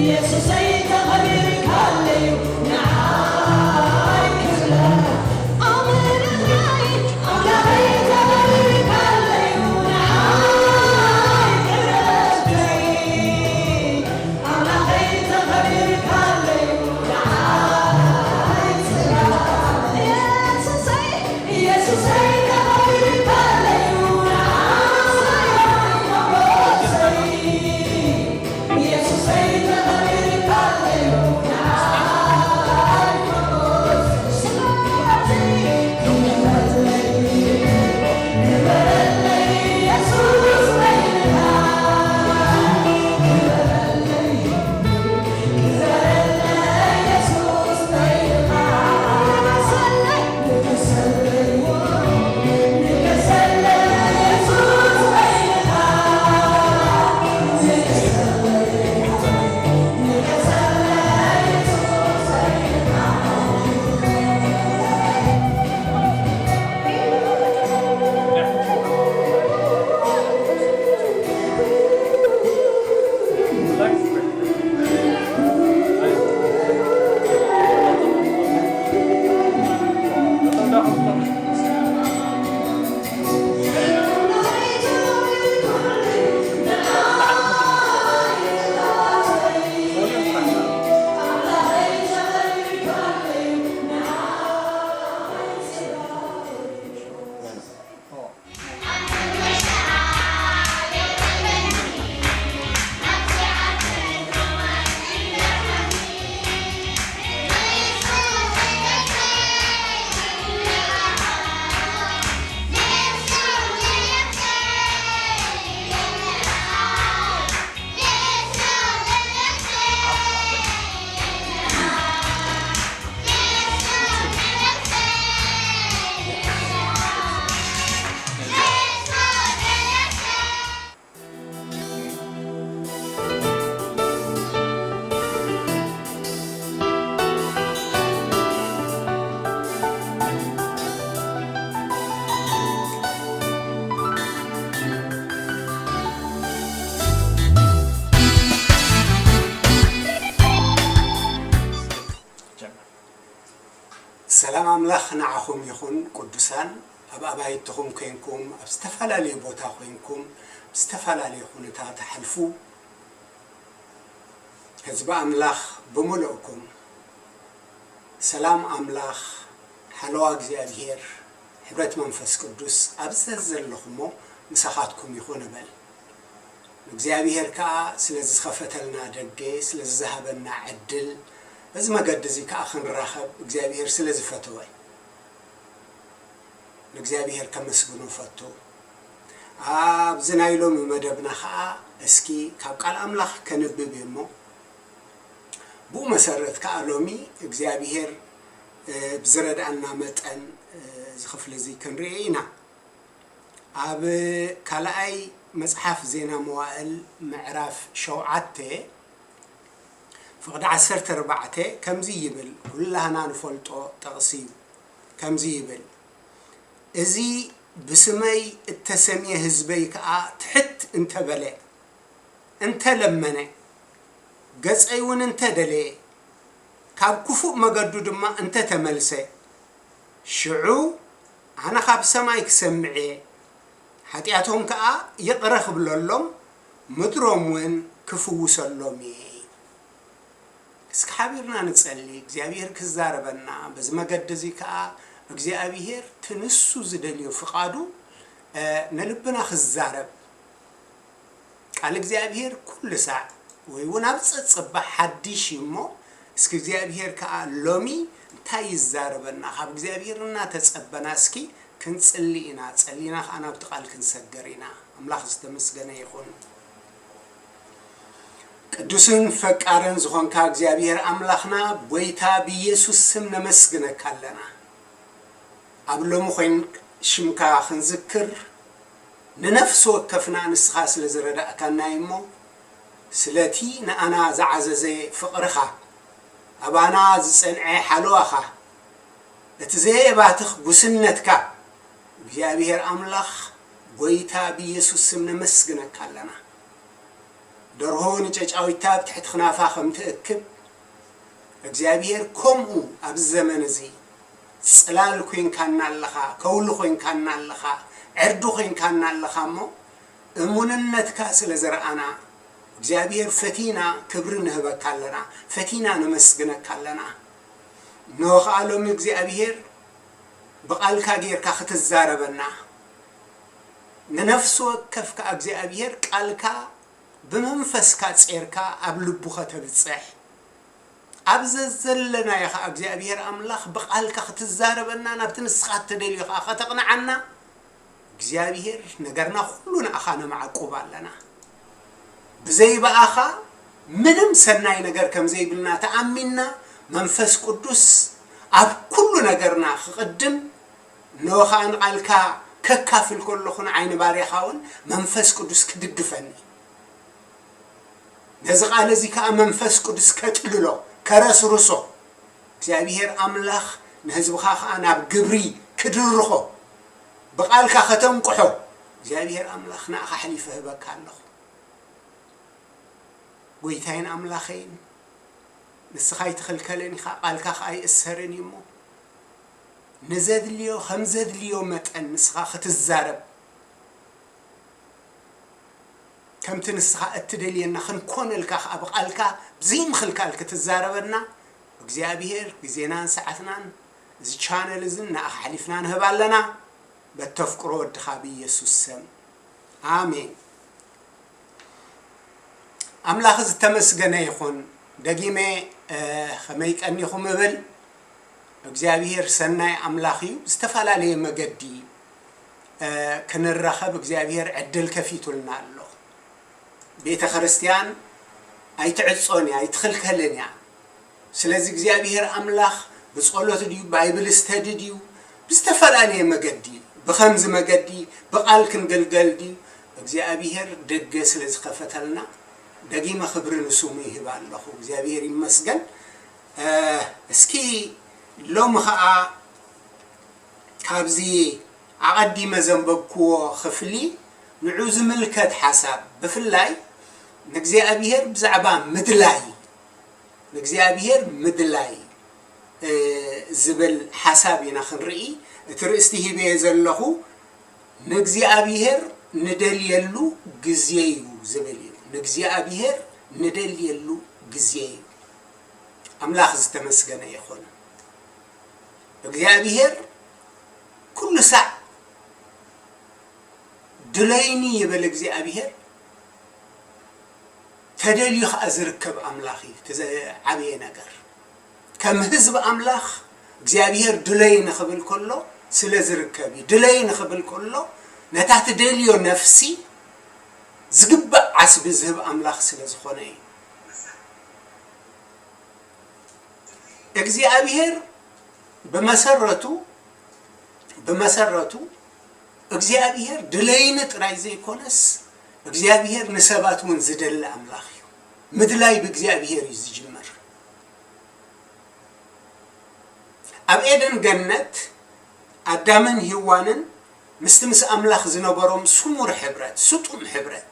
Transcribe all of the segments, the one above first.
ኢየሱሰይ ተኸቢርካለዩ ንዓይ ክብላ ኣምላኸይ ኣምላኸይ ተኸቢርካለዩ ንዓይ ክብረተይ ኣምላኸይ ተኸቢርካለዩ ንዓይ ክብላ ኢየሱሰይ ኢየሱሰይ ተኸቢርካለዩ ንዓይ ሞጎሰይ ሰላም ኣምላኽ ንዓኹም ይኹን ቅዱሳን፣ ኣብ ኣባይትኹም ኮይንኩም፣ ኣብ ዝተፈላለዩ ቦታ ኮይንኩም፣ ብዝተፈላለየ ኩነታት ትሓልፉ ህዝቢ ኣምላኽ ብምሉእኩም፣ ሰላም ኣምላኽ፣ ሓለዋ እግዚኣብሔር፣ ሕብረት መንፈስ ቅዱስ ኣብ ዘዘለኹሞ ምሳኻትኩም ይኹን እበል። እግዚኣብሔር ከኣ ስለ ዝኸፈተልና ደገ፣ ስለ ዝሃበና ዕድል፣ በዚ መገዲ እዚ ከኣ ክንራኸብ እግዚኣብሔር ስለ ዝፈተወ፣ ንእግዚኣብሔር ከመስግኖ ፈቱ። ኣብዚ ናይ ሎሚ መደብና ከኣ እስኪ ካብ ቃል ኣምላኽ ከንብብ እየ እሞ፣ ብኡ መሰረት ከኣ ሎሚ እግዚኣብሔር፣ እ፣ ብዝረድኣና መጠን፣ እ፣ እዚ ክፍሊ እዚ ክንርኢ ኢና። ኣብ ካልኣይ መጽሓፍ ዜና መዋእል ምዕራፍ ሸውዓተ ፍቕዲ ዓሰርተ ኣርባዕተ ከምዚ ይብል፣ ኩላህና ንፈልጦ ጥቕሲ እዩ። ከምዚ ይብል፣ "እዚ ብስመይ እተሰምየ ህዝበይ ከኣ ትሕት እንተበለ፣ እንተ ለመነ፣ ገጸይ እውን እንተ ደለየ፣ ካብ ክፉእ መገዱ ድማ እንተ ተመልሰ፣ ሽዑ ኣነ ካብ ሰማይ ክሰምዕ እየ፣ ሓጢኣቶም ከኣ ይቕረ ክብለሎም፣ ምድሮም እውን ክፍውሰሎም እየ." እስኪ ሓቢርና ንጸሊ፣ እግዚኣብሔር ክዛረበና፣ በዚ መገዲ እዚ ከኣ እግዚኣብሔር እቲ ንሱ ዝደልዮ ፍቓዱ፣ እ፣ ንልብና ክዛረብ። ቃል እግዚኣብሔር ኩሉ ሳዕ ወይ እውን ኣብ ጸጽባሕ ሓድሽ እዩ እሞ፣ እስኪ እግዚኣብሔር ከኣ ሎሚ እንታይ ይዛረበና? ካብ እግዚኣብሔር እናተጸበና እስኪ ክንጽሊ ኢና። ጸሊና ከኣ ናብቲ ቃል ክንሰገር ኢና። ኣምላኽ ዝተመስገነ ይኹን። ቅዱስን ፈቃርን ዝኾንካ እግዚኣብሔር ኣምላኽና፣ ጎይታ ብኢየሱስ ስም ነመስግነካ ኣለና። ኣብ ሎሚ ኮይን ሽምካ ክንዝክር፣ ንነፍሲ ወከፍና ንስኻ ስለ ዝረዳእካና እዩ እሞ፣ ስለቲ ንኣና ዝዓዘዘ ፍቕርኻ፣ ኣባና ዝጸንዐ ሓለዋኻ፣ እቲ ዘየባትኽ ጉስነትካ፣ እግዚኣብሔር ኣምላኽ፣ ጎይታ ብኢየሱስ ስም ነመስግነካ ኣለና። ደርሆ ንጨጫዊታ ኣብ ትሕቲ ክናፋ ከም ትእክብ፣ እግዚኣብሔር ከምኡ ኣብዚ ዘመን እዚ ጽላል ኮይንካና ኣለኻ፣ ከውሊ ኮይንካና ኣለኻ፣ ዕርዲ ኮይንካና ኣለኻ እሞ፣ እሙንነትካ ስለ ዝረኣና፣ እግዚኣብሔር ፈቲና ክብሪ ንህበካ ኣለና፣ ፈቲና ነመስግነካ ኣለና። እንሆ ኸኣ ሎሚ እግዚኣብሔር ብቓልካ ጌርካ ክትዛረበና፣ ንነፍሲ ወከፍ ከኣ እግዚኣብሔር ቃልካ ብመንፈስካ ጼርካ ኣብ ልቡ ኸተብጽሕ፣ ኣብ ዘዘለናዮ ኸኣ እግዚኣብሔር ኣምላኽ ብቓልካ ክትዛረበና፣ ናብቲ ንስኻ እትደልዮ ኸኣ ኸተቕንዓና፣ እግዚኣብሔር ነገርና ኹሉ ንኣኻ ነማዕቁብ ኣለና። ብዘይ ብኣኻ ምንም ሰናይ ነገር ከም ዘይብልና ተኣሚንና፣ መንፈስ ቅዱስ ኣብ ኩሉ ነገርና ክቕድም፣ እንሆ ኸኣ ንቓልካ ከካፍል ከለኹ ንዓይ ንባርያኻ እውን መንፈስ ቅዱስ ክድግፈኒ። ነዚ ቃል እዚ ከኣ መንፈስ ቅዱስ ከጥልሎ፣ ከረስርሶ፣ እግዚኣብሔር ኣምላኽ ንህዝብኻ ከኣ ናብ ግብሪ ክድርኾ፣ ብቓልካ ከተንቅሖ፣ እግዚኣብሔር ኣምላኽ ንኣኻ ኣሕሊፈ እህበካ ኣለኹ። ጐይታይን ኣምላኸይን፣ ንስኻ ኣይትኽልከልን ኢኻ፣ ቃልካ ከኣ ኣይእሰርን እዩ እሞ፣ ንዘድልዮ፣ ከም ዘድልዮ መጠን ንስኻ ክትዛረብ፣ ከምቲ ንስኻ እትደልየና ክንኮነልካ ከኣ ብቓልካ ብዘይምኽልካል ክትዛረበና፣ እግዚኣብሔር ግዜናን ሰዓትናን እዚ ቻነል እዝን ንኣኻ ኣሕሊፍና ንህብ ኣለና። በተፍቅሮ ወድኻ ብኢየሱስ ስም። ኣሜን። ኣምላኽ ዝተመስገነ ይኹን። ደጊመ፣ እ፣ ከመይ ቀኒኹም እብል። እግዚኣብሔር ሰናይ ኣምላኽ እዩ። ዝተፈላለየ መገዲ፣ እ፣ ክንራኸብ እግዚኣብሔር ዕድል ከፊቱልና ኣሎ። ቤተ ክርስቲያን ኣይትዕጾን እያ፣ ኣይትኽልከልን እያ። ስለዚ እግዚኣብሔር ኣምላኽ ብጸሎት ድዩ፣ ባይብል ስተዲ ድዩ፣ ብዝተፈላለየ መገዲ፣ ብኸምዚ መገዲ፣ ብቓል ክንግልገል ድዩ፣ እግዚኣብሔር ደገ ስለ ዝኸፈተልና፣ ደጊመ ክብሪ ንስሙ ይህብ ኣለኹ። እግዚኣብሔር ይመስገን። እ፣ እስኪ ሎሚ ኸኣ ካብዚ ኣቐዲመ ዘንበብክዎ ክፍሊ ንዑ ዝምልከት ሓሳብ፣ ብፍላይ ንእግዚኣብሔር ብዛዕባ ምድላይ፣ ንእግዚኣብሔር ምድላይ፣ እ፣ ዝብል ሓሳብ ኢና ክንርኢ። እቲ ርእስቲ ሂበዮ ዘለኹ፣ ንእግዚኣብሔር ንደልየሉ ግዜ እዩ ዝብል እዩ። ንእግዚኣብሔር ንደልየሉ ግዜ እዩ። ኣምላኽ ዝተመስገነ ይኹን። እግዚኣብሔር ኩሉ ሳዕ ድለይኒ ይብል እግዚኣብሔር። ተደልዩ ኸዓ ዝርከብ ኣምላኽ እዩ። እቲ ዝዓበየ ነገር ከም ህዝቢ ኣምላኽ እግዚኣብሔር ድለይኒ ክብል ከሎ ስለ ዝርከብ እዩ። ድለይኒ ክብል ከሎ ነታ ትደልዮ ነፍሲ ዝግባእ ዓስቢ ዝህብ ኣምላኽ ስለ ዝኾነ እዩ። እግዚኣብሔር ብመሰረቱ፣ ብመሰረቱ እግዚኣብሔር ድለይኒ ጥራይ ዘይኮነስ እግዚኣብሔር ንሰባት እውን ዝደሊ ኣምላኽ እዩ። ምድላይ ብእግዚኣብሔር እዩ ዝጅመር። ኣብ ኤደን ገነት ኣዳምን ሄዋንን ምስቲ ምስ ኣምላኽ ዝነበሮም ስሙር ሕብረት፣ ስጡም ሕብረት፣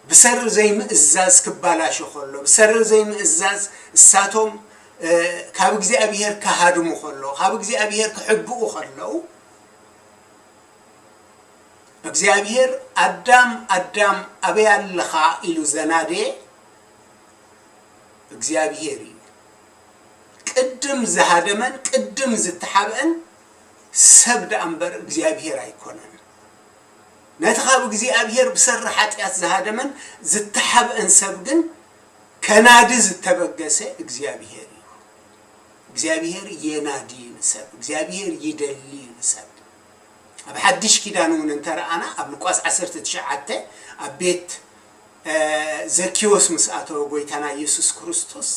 ብሰሪ ዘይምእዛዝ ክባላሾ ከሎ፣ ብሰሪ ዘይምእዛዝ እሳቶም፣ እ፣ ካብ እግዚኣብሔር ክሃድሙ ከሎ፣ ካብ እግዚኣብሔር ክሕብኡ ከለዉ፣ እግዚኣብሔር "ኣዳም፣ ኣዳም፣ ኣበይ ኣለኻ?" ኢሉ ዘናደየ እግዚኣብሔር እዩ። ቅድም ዝሃደመን ቅድም ዝተሓብአን ሰብ ደኣ እምበር እግዚኣብሔር ኣይኮነን። ነቲ ካብ እግዚኣብሔር ብሰሪ ሓጢኣት ዝሃደመን ዝተሓብአን ሰብ ግን ከናዲ ዝተበገሰ እግዚኣብሔር እዩ። እግዚኣብሔር የናዲ ንሰብ፣ እግዚኣብሔር ይደሊ ንሰብ። ኣብ ሓድሽ ኪዳን እውን እንተ ረኣና፣ ኣብ ሉቃስ ዓሰርተ ትሽዓተ ኣብ ቤት፣ እ፣ ዘኪዎስ ምስ ኣተወ ጎይታና ኢየሱስ ክርስቶስ፣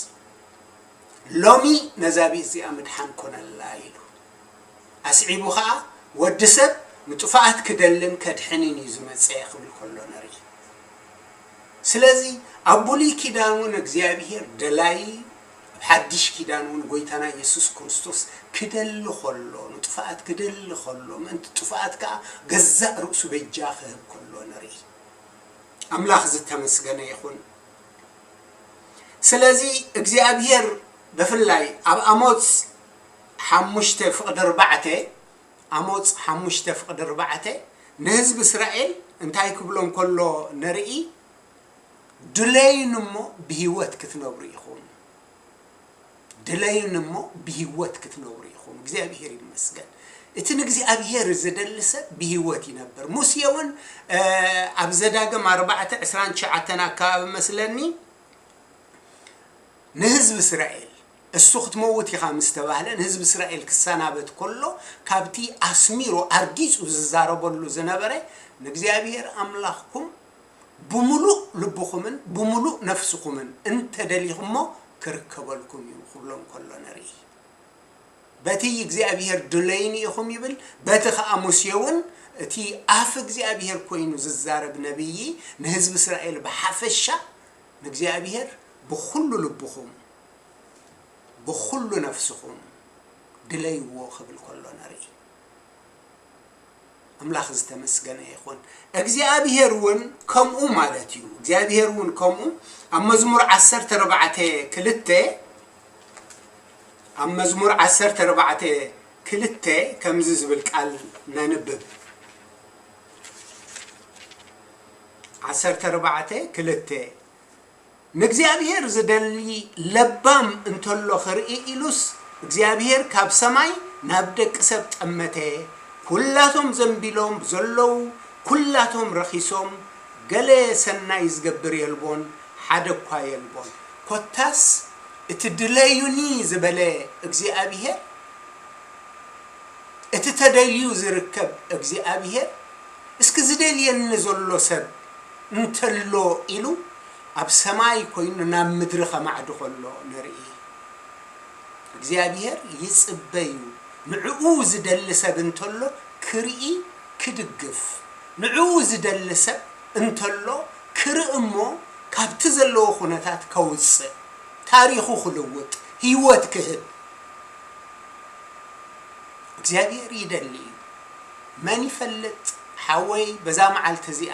"ሎሚ ነዛ ቤት እዚኣ ምድሓን ኮነላ" ኢሉ። ኣስዒቡ ኸኣ፣ "ወዲ ሰብ ንጥፍኣት ክደልን ከድሕንን እዩ ዝመጸ" ክብል ከሎ ንርኢ። ስለዚ ኣብ ብሉይ ኪዳን እውን እግዚኣብሔር ደላይ፣ ኣብ ሓድሽ ኪዳን እውን ጎይታና ኢየሱስ ክርስቶስ ክደሊ ከሎ፣ ንጥፍኣት ክደሊ ከሎ፣ ምእንቲ ጥፍኣት ከኣ ገዛእ ርእሱ በጃ ክህብ ከሎ ንርኢ። ኣምላኽ ዝተመስገነ ይኹን። ስለዚ እግዚኣብሔር ብፍላይ ኣብ ኣሞጽ ሓሙሽተ ፍቕዲ ኣርባዕተ፣ ኣሞጽ ሓሙሽተ ፍቕዲ ኣርባዕተ ንህዝቢ እስራኤል እንታይ ክብሎም ከሎ ንርኢ፣ ድለዩኒ እሞ ብህይወት ክትነብሩ ኢኹም። ድለዩኒ እሞ ብህይወት ክትነብሩ ኢኹም። እግዚኣብሔር ይመስገን። እቲ ንእግዚኣብሔር ዝደሊ ሰብ ብህይወት ይነብር። ሙሴ እውን ኣብ ዘዳግም ኣርባዕተ ዕስራን ትሽዓተን ኣካባቢ መስለኒ ንህዝቢ እስራኤል እሱ ክትመውት ኢኻ ምስ ተባህለ ንህዝቢ እስራኤል ክሰናበት ከሎ ካብቲ ኣስሚሩ ኣርጊጹ ዝዛረበሉ ዝነበረ ንእግዚኣብሔር ኣምላኽኩም ብምሉእ ልብኹምን ብምሉእ ነፍስኹምን እንተደሊኹሞ ክርከበልኩም እዩ ክብሎም ከሎ ንርኢ። በቲ እግዚኣብሔር ድለይኒ ኢኹም ይብል፣ በቲ ኸኣ ሙሴ እውን እቲ ኣፍ እግዚኣብሔር ኮይኑ ዝዛረብ ነቢይ ንህዝቢ እስራኤል ብሓፈሻ ንእግዚኣብሔር ብኹሉ ልብኹም ብኹሉ ነፍስኹም ድለይዎ ክብል ከሎ ንርኢ። ኣምላኽ ዝተመስገነ ይኹን። እግዚኣብሔር እውን ከምኡ ማለት እዩ። እግዚኣብሔር እውን ከምኡ ኣብ መዝሙር ዓሰርተ ኣርባዕተ ክልተ፣ ኣብ መዝሙር ዓሰርተ ኣርባዕተ ክልተ ከምዚ ዝብል ቃል ነንብብ። ዓሰርተ ኣርባዕተ ክልተ ንእግዚኣብሔር ዝደሊ ለባም እንተሎ ክርኢ ኢሉስ እግዚኣብሔር ካብ ሰማይ ናብ ደቂ ሰብ ጠመተ። ኩላቶም ዘንቢሎም ዘለዉ ኩላቶም ረኺሶም፣ ገለ ሰናይ ዝገብር የልቦን፣ ሓደ እኳ የልቦን። ኮታስ እቲ ድለዩኒ ዝበለ እግዚኣብሔር፣ እቲ ተደልዩ ዝርከብ እግዚኣብሔር፣ እስኪ ዝደልየኒ ዘሎ ሰብ እንተሎ ኢሉ ኣብ ሰማይ ኮይኑ ናብ ምድሪ ከማዕዱ ከሎ ንርኢ። እግዚኣብሔር ይጽበ እዩ። ንዕኡ ዝደሊ ሰብ እንተሎ ክርኢ፣ ክድግፍ፣ ንዕኡ ዝደሊ ሰብ እንተሎ ክርኢ እሞ ካብቲ ዘለዎ ኩነታት ከውጽእ፣ ታሪኹ ክልውጥ፣ ህይወት ክህብ እግዚኣብሔር ይደሊ እዩ። መን ይፈልጥ ሓወይ፣ በዛ መዓልቲ እዚኣ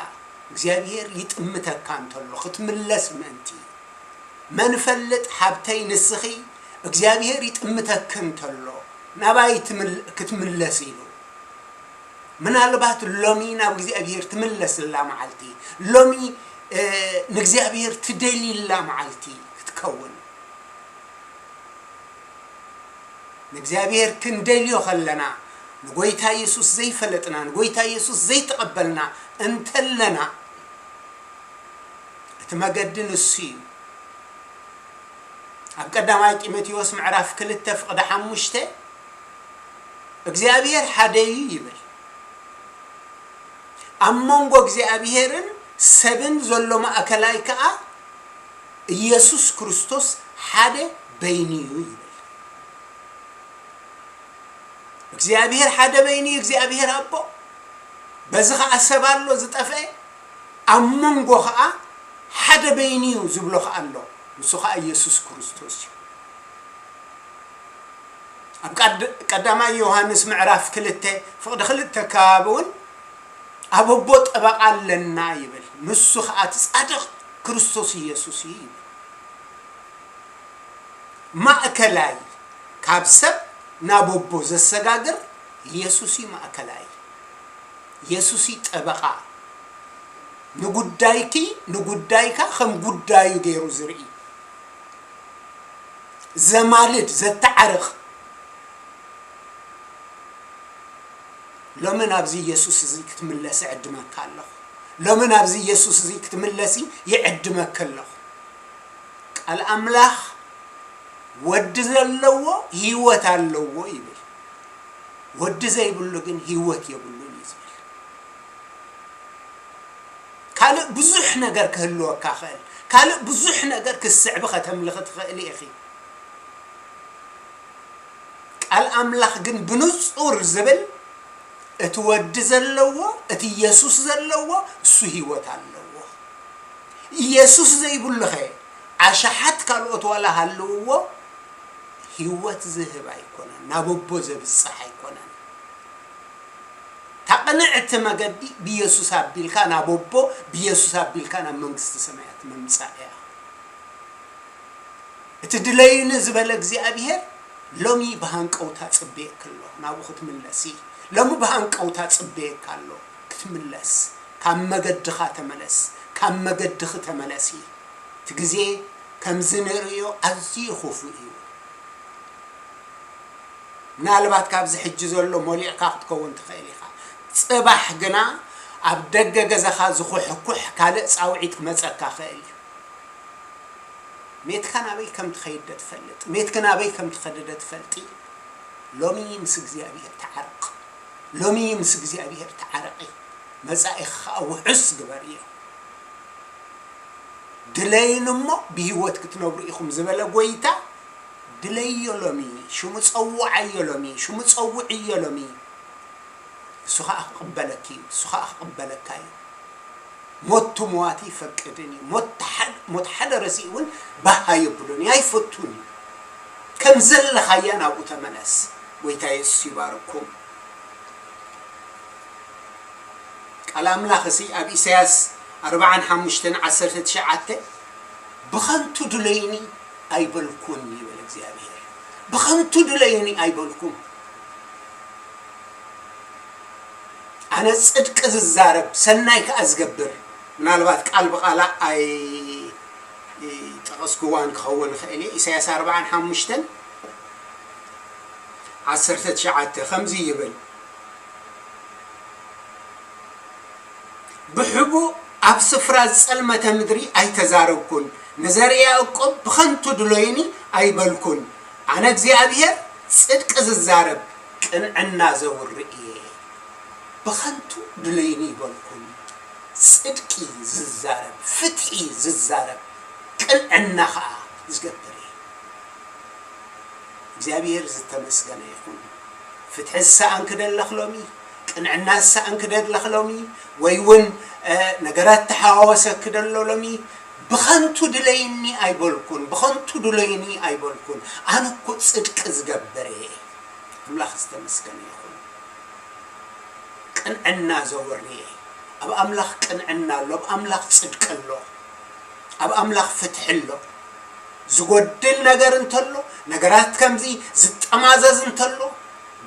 እግዚኣብሔር ይጥምተካ እንተሎ ክትምለስ ምእንቲ። መን ፈልጥ ሓብተይ ንስኺ እግዚኣብሔር ይጥምተኪ እንተሎ ናባይ ትምል-፣ ክትምለስ ኢሉ። ምናልባት ሎሚ ናብ እግዚኣብሔር ትምለስላ መዓልቲ፣ ሎሚ፣ እ፣ ንእግዚኣብሔር ትደልይላ መዓልቲ ክትከውን። ንእግዚኣብሔር ክንደልዮ ከለና፣ ንጎይታ የሱስ ዘይፈለጥና፣ ንጎይታ የሱስ ዘይተቐበልና እንተለና፣ እቲ መገዲ ንሱ እዩ። ኣብ ቀዳማይ ጢሞቴዎስ ምዕራፍ ክልተ ፍቕዲ ሓሙሽተ እግዚኣብሔር ሓደ እዩ ይብል። ኣብ መንጎ እግዚኣብሔርን ሰብን ዘሎ ማእከላይ ከኣ ኢየሱስ ክርስቶስ ሓደ በይኑ እዩ ይብል። እግዚኣብሔር ሓደ በይኑ እዩ፣ እግዚኣብሔር ኣቦ። በዚ ኸኣ ሰብ ኣሎ ዝጠፍአ፣ ኣብ መንጎ ኸኣ ሓደ በይኑ እዩ ዝብሎ ኸኣ ኣሎ። ንሱ ኸኣ ኢየሱስ ክርስቶስ እዩ። ኣብ ቀድ-፣ ቀዳማይ ዮሃንስ ምዕራፍ ክልተ ፍቕዲ ክልተ ከባቢ እውን ኣብ ኣቦ ጠበቓ ኣለና ይብል። ንሱ ኸኣ እቲ ጻድቕ ክርስቶስ ኢየሱስ እዩ ይብል። ማእከላይ ካብ ሰብ ናብ ኣቦ ዘሰጋግር ኢየሱስ እዩ ማእከላይ። ኢየሱስ እዩ ጠበቓ። ንጉዳይኪ፣ ንጉዳይካ ከም ጉዳዩ ገይሩ ዝርኢ። ዘማልድ፣ ዘተዓርቕ። ሎሚ ናብዚ ኢየሱስ እዚ ክትምለሲ እዕድመካ ኣለኹ። ሎሚ ናብዚ ኢየሱስ እዚ ክትምለሲ ይዕድመኪ ኣለኹ። ቃል ኣምላኽ ወዲ ዘለዎ ህይወት ኣለዎ ይብል። ወዲ ዘይብሉ ግን ህይወት የብሉን እዩ ዝብል። ካልእ ብዙሕ ነገር ክህልወካ ይኽእል። ካልእ ብዙሕ ነገር ክትስዕቢ ከተምልኺ ትኽእሊ ኢኺ። ቃል ኣምላኽ ግን ብንጹር ዝብል እቲ ወዲ ዘለዎ፣ እቲ ኢየሱስ ዘለዎ፣ እሱ ህይወት ኣለዎ። ኢየሱስ ዘይብሉኸ ኣሽሓት ካልኦት ዋላ ሃለውዎ ህይወት ዝህብ ኣይኮነን፣ ናብ ኣቦ ዘብጽሕ ኣይኮነን። እታ ቅንዕቲ መገዲ ብየሱስ ኣቢልካ ናብ ኣቦ፣ ብየሱስ ኣቢልካ ናብ መንግስቲ ሰማያት ምምጻእ እያ። እቲ ድለዩኒ ዝበለ እግዚኣብሔር ሎሚ ብሃንቀውታ ጽበየኪ ኣሎ፣ ናብኡ ክትምለሲ። ሎሚ ብሃንቀውታ ጽበየካ ኣሎ፣ ክትምለስ። ካብ መገድኻ ተመለስ፣ ካብ መገድኺ ተመለሲ። እቲ ግዜ ከምዚ ንርእዮ ኣዝዩ ክፉእ እዩ። ምናልባት ካብዚ ሕጂ ዘሎ ሞሊዕካ ክትከውን ትኽእል ኢኻ። ጽባሕ ግና ኣብ ደገ ገዛኻ ዝኹሕኩሕ ካልእ ጻውዒት ክመጸካ ክእል እዩ። ሜትካ ናበይ ከም ትኸይድ ዶ ትፈልጥ? ሜትኪ ናበይ ከም ትኸዲ ዶ ትፈልጢ? ሎሚ ምስ እግዚኣብሔር ተዓረቕ። ሎሚ ምስ እግዚኣብሔር ተዓረቒ። መጻኢኻ ኸኣ ውሑስ ግበርዮ። ድለይኒ እሞ ብህይወት ክትነብሩ ኢኹም ዝበለ ጐይታ ድለዮ ሎሚ። ሽሙ ጸውዓዮ ሎሚ። ሽሙ ጸውዕዮ ሎሚ። እሱ ኸኣ ክቕበለኪ እዩ። እሱ ኸኣ ክቕበለካ እዩ። ሞት ትምዋቲ ይፈቅድን እዩ። ሞት ተሓ-፣ ሞት ሓደ ረሲእ እውን ባህ ኣየብሉን እዩ። ኣይፈቱን እዩ። ከም ዘለኻያ ናብኡ ተመለስ። ጐይታ የሱስ ይባርኩም። ቃል ኣምላኽ እዚ ኣብ ኢሳያስ ኣርባዓን ሓሙሽተን ዓሰርተ ትሽዓተ፣ "ብኸንቱ ድለዩኒ ኣይበልኩን" ይብል እግዚኣብሔር። "ብኸንቱ ድለዩኒ ኣይበልኩም። ኣነ ጽድቂ ዝዛረብ፣ ሰናይ ከኣ ዝገብር።" ምናልባት ቃል ብቓላ ኣይጠቐስክዋን ክኸውን ይኽእል እየ። ኢሳያስ ኣርባዓን ሓሙሽተን ዓሰርተ ትሽዓተ ከምዚ ይብል፣ "ብሕቡእ ኣብ ስፍራ ዝጸልመተ ምድሪ ኣይተዛረብኩን፣ ንዘርኢ ያዕቆብ ብኸንቱ ድሎይኒ ኣይበልኩን። ኣነ እግዚኣብሔር ጽድቂ ዝዛረብ፣ ቅንዕና ዘውሪ እየ። ብኸንቱ ድሎይኒ ኣይበልኩን፣ ጽድቂ ዝዛረብ፣ ፍትሒ ዝዛረብ፣ ቅንዕና ኸኣ ዝገብር እየ።" እግዚኣብሔር ዝተመስገነ ይኹን። ፍትሒ ዝሰኣንኪ ደለኽ ሎሚ፣ ቅንዕና ዝሰኣንኪ ደለኽ ሎሚ፣ ወይ እውን፣ እ፣ ነገራት ተሓዋወሰኪ ደሎ ሎሚ፣ ብኸንቱ ድለይኒ ኣይበልኩን፣ ብኸንቱ ድለይኒ ኣይበልኩን። ኣነ እኮ ጽድቂ ዝገብር እየ። ኣምላኽ ዝተመስገነ ይኹን። ቅንዕና ዘውሪ እየ። ኣብ ኣምላኽ ቅንዕና ኣሎ፣ ኣብ ኣምላኽ ጽድቂ ኣሎ፣ ኣብ ኣምላኽ ፍትሒ ኣሎ። ዝጎድል ነገር እንተሎ፣ ነገራት ከምዚ ዝጠማዘዝ እንተሎ፣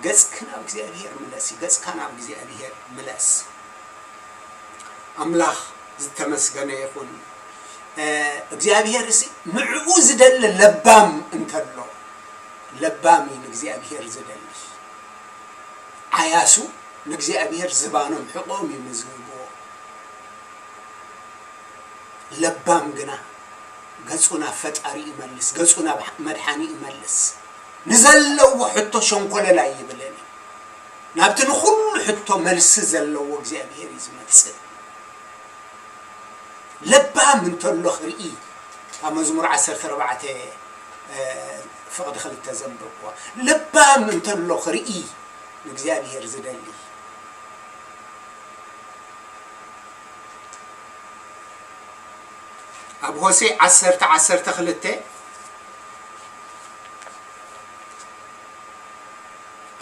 ገጽኪ ናብ እግዚኣብሔር ምለሲ፣ ገጽካ ናብ እግዚኣብሔር ምለስ። ኣምላኽ ዝተመስገነ ይኹን። እ፣ እግዚኣብሔር እሲ ንዕኡ ዝደሊ ለባም እንተሎ፣ ለባም እዩ ንእግዚኣብሔር ዝደሊ። ዓያሱ ንእግዚኣብሔር ዝባኖም ሕቖኦም ይምዝግብዎ። ለባም ግና ገጹ ናብ ፈጣሪ ይመልስ፣ ገጹ ናብ መድሓኒ ይመልስ። ንዘለዎ ሕቶ ሸንኮለል ኣይብልን እዩ። ናብቲ ንኹሉ ሕቶ መልሲ ዘለዎ እግዚኣብሔር እዩ ዝመጽእ። ለባም እንተሎ ክርኢ፣ ካብ መዝሙር ዓሰርተ ኣርባዕተ፣ እ፣ ፍቕዲ ክልተ ዘንበብኩዋ። ለባም እንተሎ ክርኢ ንእግዚኣብሔር ዝደሊ። ኣብ ሆሴዕ ዓሰርተ ዓሰርተ ክልተ፣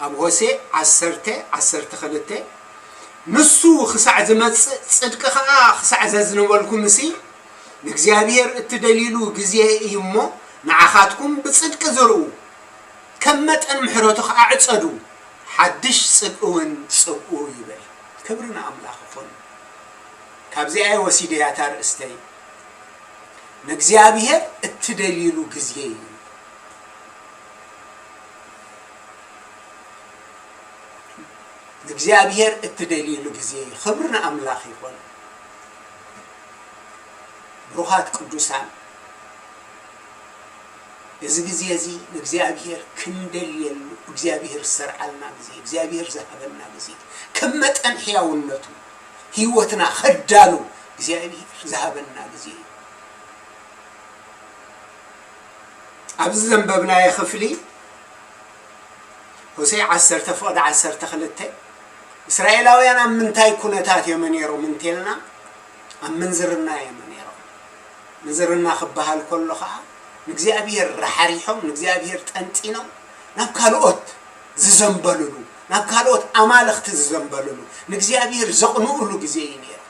ኣብ ሆሴዕ ዓሰርተ ዓሰርተ ክልተ፣ "ንሱ ክሳዕ ዝመጽእ፣ ጽድቂ ኸኣ ክሳዕ ዘዝንበልኩምሲ፣ ንእግዚኣብሔር እትደልይሉ ግዜ እዩ እሞ፣ ንዓኻትኩም ብጽድቂ ዝርኡ፣ ከም መጠን ምሕረቱ ኸኣ ዕጸዱ፣ ሓድሽ ጽድቂ እውን ጽብኡ" ይብል። ክብሪ ንኣምላኽ ይኹን። ካብዚኣ እየ ወሲደያ እታ ርእስተይ። ንእግዚኣብሔር እትደልይሉ ግዜ እዩ። ንእግዚኣብሔር እትደልይሉ ግዜ እዩ። ክብሪ ንኣምላኽ ይኹን። ብሩኻት ቅዱሳን፣ እዚ ግዜ እዚ ንእግዚኣብሔር ክንደልየሉ፣ እግዚኣብሔር ዝሰርዓልና ግዜ፣ እግዚኣብሔር ዝሃበና ግዜ፣ ከም መጠን ሕያውነቱ ህይወትና ከዳሉ እግዚኣብሔር ዝሃበና ግዜ እዩ። ኣብዚ ዘንበብናዮ ክፍሊ፣ ሆሴዕ ዓሰርተ ፍቕዲ ዓሰርተ ክልተ፣ እስራኤላውያን ኣብ ምንታይ ኩነታት እዮም ነይሮም እንተልና፣ ኣብ ምንዝርና እዮም ነይሮም። ምንዝርና ክበሃል ከሎ ኸዓ፣ ንእግዚኣብሔር ራሓሪሖም፣ ንእግዚኣብሔር ጠንጢኖም፣ ናብ ካልኦት ዝዘንበልሉ፣ ናብ ካልኦት ኣማልኽቲ ዝዘንበልሉ፣ ንእግዚኣብሔር ዘቕንኡሉ ግዜ እዩ ነይሩ።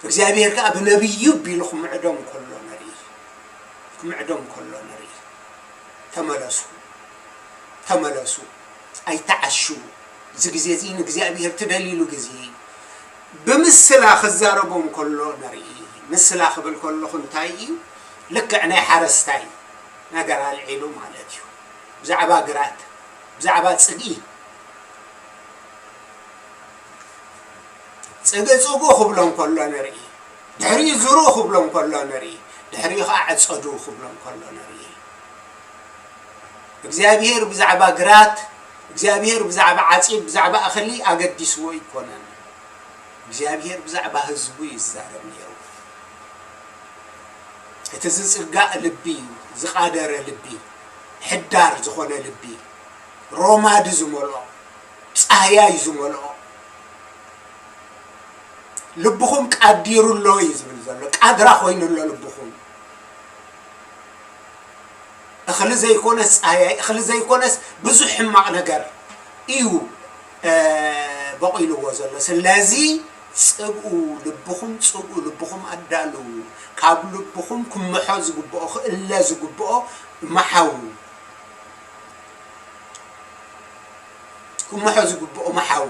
እግዚኣብሔር ከኣ ብነቢዩ ኣቢሉ ክምዕዶም ከሎ ንርኢ፣ ክምዕዶም ከሎ ንርኢ። ተመለሱ፣ ተመለሱ፣ ኣይተዓሽዉ። እዚ ግዜ እዚ ንእግዚኣብሔር ትደልይሉ ግዜ እዩ። ብምስላ ክዛረቦም ከሎ ንርኢ። ምስላ ክብል ከለኹ እንታይ እዩ? ልክዕ ናይ ሓረስታይ ነገር ኣልዒሉ ማለት እዩ። ብዛዕባ ግራት፣ ብዛዕባ ጽግኢ፣ ጽግእ ጽግኡ ክብሎም ከሎ ንርኢ። ድሕሪኡ ዝርኡ ክብሎም ከሎ ንርኢ። ድሕሪኡ ኸዓ ዕጸዱ ክብሎም ከሎ ንርኢ። እግዚኣብሔር ብዛዕባ ግራት፣ እግዚኣብሔር ብዛዕባ ዓጺድ፣ ብዛዕባ እኽሊ ኣገዲስዎ ኣይኮነን። እግዚኣብሔር ብዛዕባ ህዝቡ ይዛረብ ነይሩ። እቲ ዝጽጋእ ልቢ፣ ዝቓደረ ልቢ፣ ሕዳር ዝኾነ ልቢ፣ ሮማዲ ዝመልኦ፣ ጻህያይ ዝመልኦ፣ ልብኹም ቃዲሩ ኣሎ እዩ ዝብል ዘሎ። ቃድራ ኮይኑ ኣሎ ልብኹም። እኽሊ ዘይኮነስ ጻህያይ፣ እኽሊ ዘይኮነስ ብዙሕ ሕማቕ ነገር እዩ፣ እ፣ በቒልዎ ዘሎ። ስለዚ ጽግኡ ልብኹም፣ ጽግኡ ልብኹም ኣዳልዉ። ካብ ልብኹም ክምሖ ዝግብኦ፣ ክእለ ዝግብኦ ምሓዉ። ክምሖ ዝግብኦ ምሓዉ።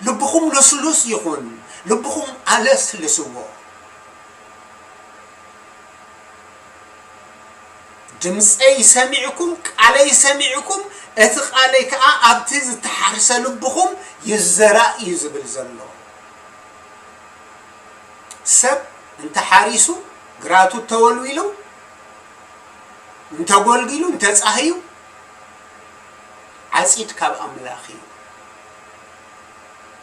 ልብኹም ልስሉስ ይኹን፣ ልብኹም ኣለስልስዎ። ድምፀይ ሰሚዕኩም፣ ቃለይ ሰሚዕኩም፣ እቲ ቃለይ ከዓ ኣብቲ ዝተሓርሰ ልብኹም ይዘራእ እዩ ዝብል ዘሎ። ሰብ እንተሓሪሱ፣ ግራቱ ተወልዊሉ፣ እንተጎልጊሉ፣ እንተጻህዩ፣ ዓጺድ ካብ ኣምላኽ እዩ።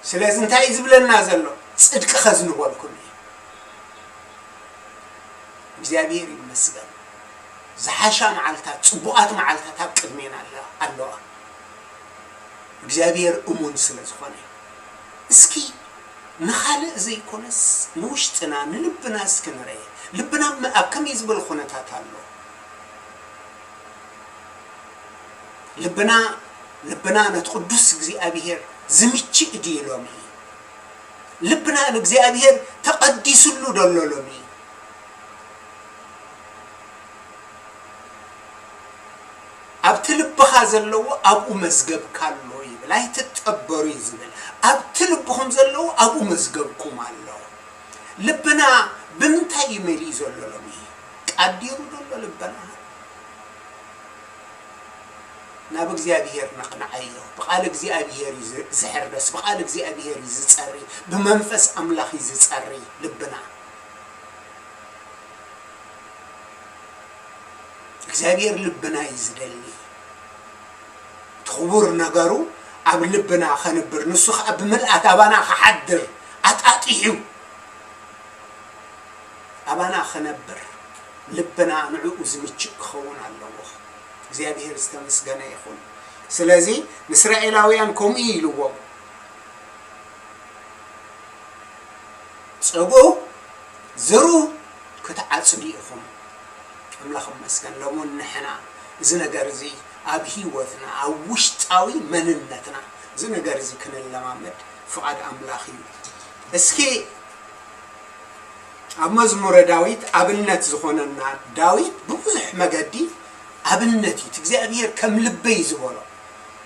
ስለዚ እንታይ እዩ ዝብለና ዘሎ? ጽድቂ ከዝንበልኩም እዩ። እግዚኣብሔር ይመስገን። ዝሓሻ መዓልታት፣ ጽቡቓት መዓልታት ኣብ ቅድሜና ኣለ-፣ ኣለዋ። እግዚኣብሔር እሙን ስለ ዝኾነ። እስኪ ንኻልእ ዘይኮነስ ንውሽጥና፣ ንልብና እስኪ ንረየ። ልብና ም-፣ ኣብ ከመይ ዝበለ ኩነታት ኣሎ? ልብና፣ ልብና ነቲ ቅዱስ እግዚኣብሔር ዝምችእ ድዩ ሎሚ? ልብና ንእግዚኣብሔር ተቐዲስሉ ዶ ኣሎ ሎሚ? ኣብቲ ልብኻ ዘለዎ ኣብኡ መዝገብካ ኣሎ ይብል፣ ኣይትጠበሩ እዩ ዝብል። ኣብቲ ልብኹም ዘለዎ ኣብኡ መዝገብኩም ኣሎ። ልብና ብምንታይ እዩ መሊኡ ዘሎ ሎሚ? ቃዲሩ ዶ ኣሎ ልብና? ናብ እግዚኣብሔር ነቕንዓዮ። ብቓል እግዚኣብሔር እዩ ዝ-፣ ዝሕረስ፣ ብቓል እግዚኣብሔር እዩ ዝጸሪ፣ ብመንፈስ ኣምላኽ እዩ ዝጸሪ ልብና። እግዚኣብሔር ልብና እዩ ዝደሊ። እቲ ክቡር ነገሩ ኣብ ልብና ኸንብር፣ ንሱ ኸኣ ብምልኣት ኣባና ኽሓድር ኣጣጢሑ ኣባና ኽነብር፣ ልብና ንዕኡ ዝምችእ ክኸውን ኣለዎ። እግዚኣብሔር ዝተመስገነ ይኹን። ስለዚ ንእስራኤላውያን ከምኡ እዩ ኢልዎም። ጽግኡ ዝርኡ ክትዓጽዱ ኢኹም። ኣምላኽ ይመስገን። ሎሚ እውን ንሕና እዚ ነገር እዚ ኣብ ህይወትና፣ ኣብ ውሽጣዊ መንነትና እዚ ነገር እዚ ክንለማመድ ፍቓድ ኣምላኽ እዩ። እስኪ ኣብ መዝሙረ ዳዊት ኣብነት ዝኾነና፣ ዳዊት ብብዙሕ መገዲ ኣብነት እዩ። እቲ እግዚኣብሔር ከም ልበይ ዝበሎ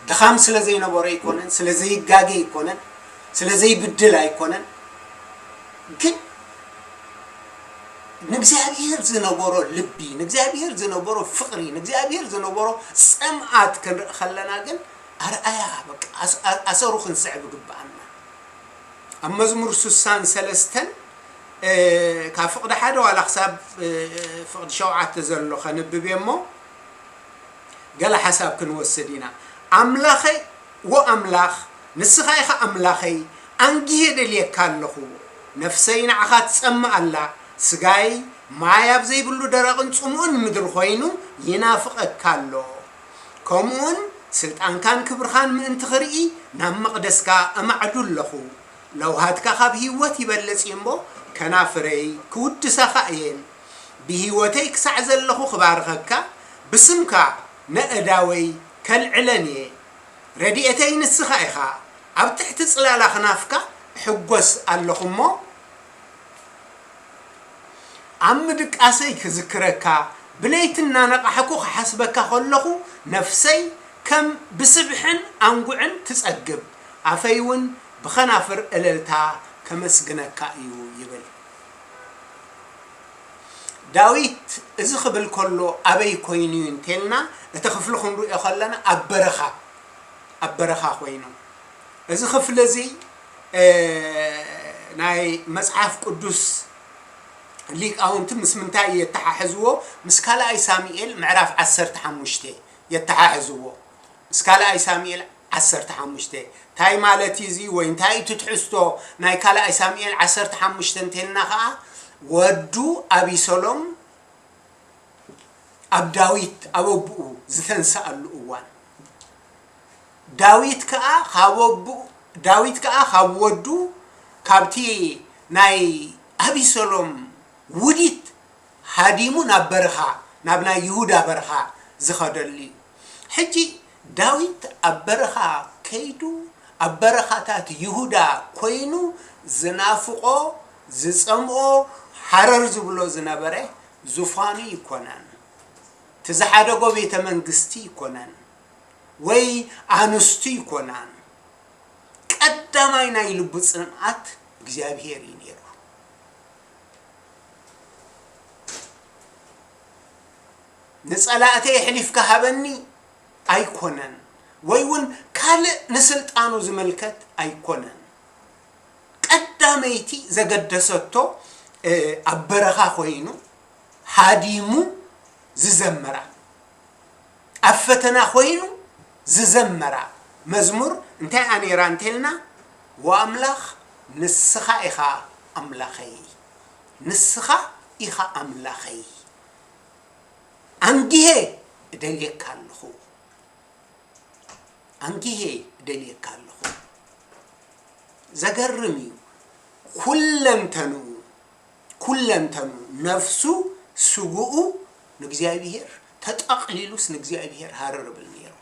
ድኻም ስለ ዘይነበሮ ኣይኮነን፣ ስለ ዘይጋገ ኣይኮነን፣ ስለ ዘይብድል ኣይኮነን። ግን ንእግዚኣብሔር ዝነበሮ ልቢ፣ ንእግዚኣብሔር ዝነበሮ ፍቕሪ፣ ንእግዚኣብሔር ዝነበሮ ጽምኣት ክንርኢ ከለና ግን ኣርኣያ፣ በቃ፣ ኣስ-፣ ኣ-፣ ኣሰሩ ክንስዕብ ይግብኣና። ኣብ መዝሙር ስሳን ሰለስተን፣ እ፣ ካብ ፍቕዲ ሓደ ዋላ ክሳብ፣ እ፣ ፍቕዲ ሸውዓተ ዘሎ ከንብብ እየ እሞ፣ ገለ ሓሳብ ክንወስድ ኢና። ኣምላኸይ፣ ዎ ኣምላኽ፣ ንስኻ ኢኻ ኣምላኸይ፣ ኣንጊሄ ደልየካ ኣለኹ። ነፍሰይ ንዓኻ ትጸምእ ኣላ፣ ስጋይ ማይ ኣብ ዘይብሉ ደረቕን ጽሙእን ምድሪ ኮይኑ ይናፍቐካ ኣሎ። ከምኡውን ስልጣንካን ክብርኻን ምእንቲ ክርኢ ናብ መቕደስካ እማዕዱ ኣለኹ። ለውሃትካ ካብ ህይወት ይበልጽ እዩ እሞ፣ ከናፍረይ ክውድሳኻ እየን። ብህይወተይ ክሳዕ ዘለኹ ክባርኸካ፣ ብስምካ ነእዳወይ ከልዕለን እየ። ረድኤተይ ንስኻ ኢኻ። ኣብ ትሕቲ ጽላላ ክናፍካ እሕጎስ ኣለኹ እሞ፣ ኣብ ምድቃሰይ ክዝክረካ፣ ብለይቲ እናነቓሕኩ ክሓስበካ ከለኹ፣ ነፍሰይ ከም ብስብሕን ኣንጉዕን ትጸግብ፣ ኣፈይ እውን ብኸናፍር እልልታ ከመስግነካ እዩ ይብል። ዳዊት እዚ ክብል ከሎ ኣበይ ኮይኑ እዩ እንተልና፣ እቲ ክፍሊ ክንሪኦ ከለና ኣብ በረኻ፣ ኣብ በረኻ ኮይኑ። እዚ ክፍሊ እዚ፣ እ፣ ናይ መጽሓፍ ቅዱስ ሊቃውንቲ ምስ ምንታይ የተሓሕዝዎ? ምስ ካልኣይ ሳሙኤል ምዕራፍ ዓሰርተ ሓሙሽተ የተሓሕዝዎ። ምስ ካልኣይ ሳሙኤል ዓሰርተ ሓሙሽተ። እንታይ ማለት እዩ እዚ? ወይ እንታይ እቲ ትሕዝቶ ናይ ካልኣይ ሳሙኤል ዓሰርተ ሓሙሽተ እንተልና ኸዓ፣ ወዱ ኣቢሰሎም ኣብ ዳዊት፣ ኣብ ኣቦኡ ዝተንስኣሉ እዋን፣ ዳዊት ከኣ ካብ ኣቦኡ፣ ዳዊት ከኣ ካብ ወዱ፣ ካብቲ ናይ ኣቢሰሎም ውዲት ሃዲሙ ናብ በረኻ፣ ናብ ናይ ይሁዳ በረኻ ዝኸደሉ እዩ። ሕጂ ዳዊት ኣብ በረኻ ከይዱ፣ ኣብ በረኻታት ይሁዳ ኮይኑ ዝናፍቖ፣ ዝጸምኦ፣ ሃረር ዝብሎ ዝነበረ ዙፋኑ ይኮነን፣ እቲ ዝሓደጎ ቤተ መንግስቲ ይኮነን፣ ወይ ኣንስቱ ይኮናን። ቀዳማይ ናይ ልቡ ጽምኣት እግዚኣብሄር እዩ ነይሩ። ንጸላእተይ ኣሕሊፍካ ሃበኒ ኣይኮነን፣ ወይ እውን ካልእ ንስልጣኑ ዝምልከት ኣይኮነን። ቀዳመይቲ ዘገደሰቶ፣ እ፣ ኣብ በረኻ ኮይኑ ሃዲሙ ዝዘመራ፣ ኣብ ፈተና ኮይኑ ዝዘመራ መዝሙር እንታይ እያ ነይራ እንተልና፣ "ወኣምላኽ ንስኻ ኢኻ ኣምላኸይ፣ ንስኻ ኢኻ ኣምላኸይ፣ ኣንጊሄ እደልየካ ኣለኹ፣ ኣንጊሄ እደልየካ ኣለኹ።" ዘገርም እዩ። ኩለንተንኡ፣ ኩለንተንኡ፣ ነፍሱ፣ ስግኡ ንእግዚኣብሄር ተጠቕሊሉስ ንእግዚኣብሄር ሃረር ይብል ነይሩ።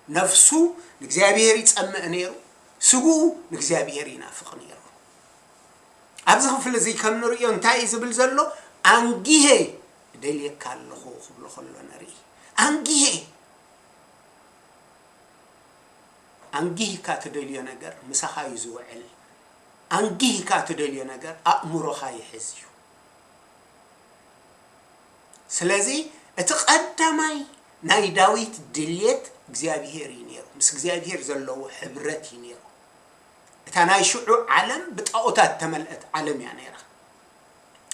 ነፍሱ ንእግዚኣብሄር ይጸምእ ነይሩ፣ ስግኡ ንእግዚኣብሄር ይናፍቕ ነይሩ። ኣብዚ ክፍሊ እዚ ከም ንርእዮ እንታይ እዩ ዝብል ዘሎ? "ኣንጊሄ እደልየካ ኣለኹ" ክብሎ ከሎ ንርኢ። ኣንጊሄ፣ ኣንጊህካ ትደልዮ ነገር ምሳኻ እዩ ዝውዕል። ኣንጊህካ ትደልዮ ነገር ኣእምሮኻ ይሕዝ እዩ። ስለዚ እቲ ቀዳማይ ናይ ዳዊት ድልየት እግዚኣብሄር እዩ ነይሩ። ምስ እግዚኣብሄር ዘለዎ ሕብረት እዩ ነይሩ። እታ ናይ ሽዑ ዓለም ብጣኦታት ተመልአት ዓለም እያ ነይራ።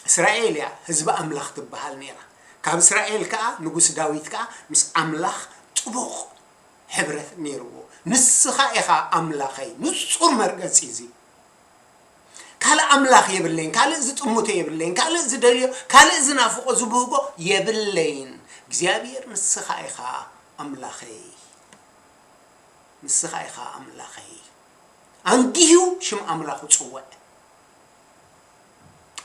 እስራኤል እያ ህዝቢ ኣምላኽ ትበሃል ነይራ። ካብ እስራኤል ከኣ ንጉስ ዳዊት ከኣ ምስ ኣምላኽ ጥቡቕ ሕብረት ነይርዎ። "ንስኻ ኢኻ ኣምላኸይ"፣ ንጹር መርገጺ እዚ። "ካልእ ኣምላኽ የብለይን፣ ካልእ ዝጥምቶ የብለይን፣ ካልእ ዝደልዮ፣ ካልእ ዝናፍቆ ዝብህጎ የብለይን። እግዚኣብሔር ንስኻ ኢኻ ኣምላኸይ፣ ንስኻ ኢኻ ኣምላኸይ።" ኣንጊሁ ሽም ኣምላኹ ጽውዕ።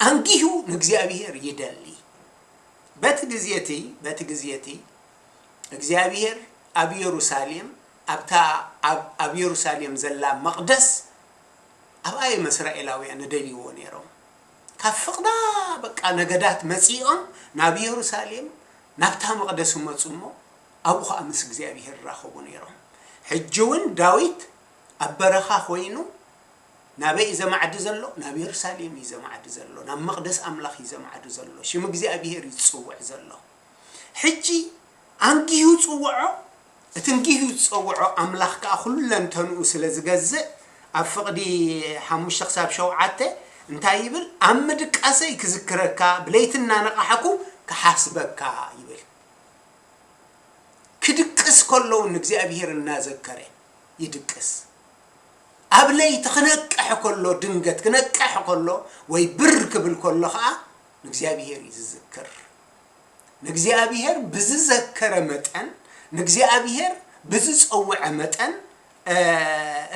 ኣንጊሁ ንእግዚኣብሔር ይደሊ። በቲ ግዜ እቲ፣ በቲ ግዜ እቲ እግዚኣብሔር ኣብ የሩሳሌም፣ ኣብታ ኣብ፣ ኣብ የሩሳሌም ዘላ መቕደስ፣ ኣብኣ እዮም እስራኤላውያን እደልይዎ ነይሮም። ካብ ፍቕዳ በቃ ነገዳት መጺኦም ናብ የሩሳሌም፣ ናብታ መቕደስ ይመጹ እሞ፣ ኣብኡ ኸኣ ምስ እግዚኣብሔር ይራኸቡ ነይሮም። ሕጂ እውን ዳዊት ኣብ በረኻ ኾይኑ ናበይ እዩ ዘማዕዲ ዘሎ? ናብ የሩሳሌም እዩ ዘማዕዲ ዘሎ። ናብ መቕደስ ኣምላኽ እዩ ዘማዕዲ ዘሎ። ሽም እግዚኣብሔር እዩ ዝጽውዕ ዘሎ። ሕጂ ኣንጊሁ ጽውዖ፣ እቲ ኣንጊሁ ዝጸውዖ ኣምላኽ ከኣ ኩለንተንኡ ስለ ዝገዝእ፣ ኣብ ፍቕዲ ሓሙሽተ ክሳብ ሸውዓተ እንታይ ይብል? "ኣብ ምድቃሰይ ክዝክረካ፣ ብለይቲ እናነቓሕኩ ክሓስበካ" ይብል። ክድቅስ ከሎ እውን ንእግዚኣብሔር እናዘከረ ይድቅስ። ኣብ ለይቲ ክነቅሕ ከሎ፣ ድንገት ክነቅሕ ከሎ ወይ ብር ክብል ከሎ ኸኣ ንእግዚኣብሔር እዩ ዝዝክር። ንእግዚኣብሔር ብዝዘከረ መጠን፣ ንእግዚኣብሔር ብዝጸውዐ መጠን፣ እ፣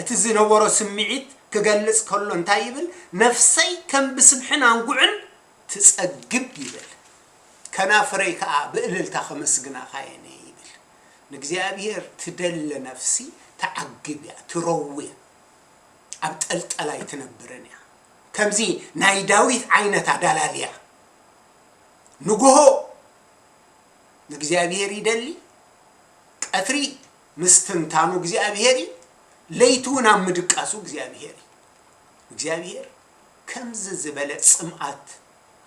እቲ ዝነበሮ ስምዒት ክገልጽ ከሎ እንታይ ይብል? "ነፍሰይ ከም ብስብሕን ኣንጉዕን ትጸግብ" ይብል። "ከናፍረይ ከኣ ብእልልታ ከመስግናኻ እየን" ይብል። ንእግዚኣብሔር ትደሊ ነፍሲ ትዓግብ እያ፣ ትረዊ እያ፣ ኣብ ጠልጠል ኣይትነብርን እያ። ከምዚ ናይ ዳዊት ዓይነት ኣዳላልያ፣ ንግሆ ንእግዚኣብሔር ይደሊ፣ ቀትሪ ምስትንታኑ እግዚኣብሔር እዩ፣ ለይቲ እውን ኣብ ምድቃሱ እግዚኣብሔር እዩ። እግዚኣብሔር ከምዚ ዝበለ ጽምኣት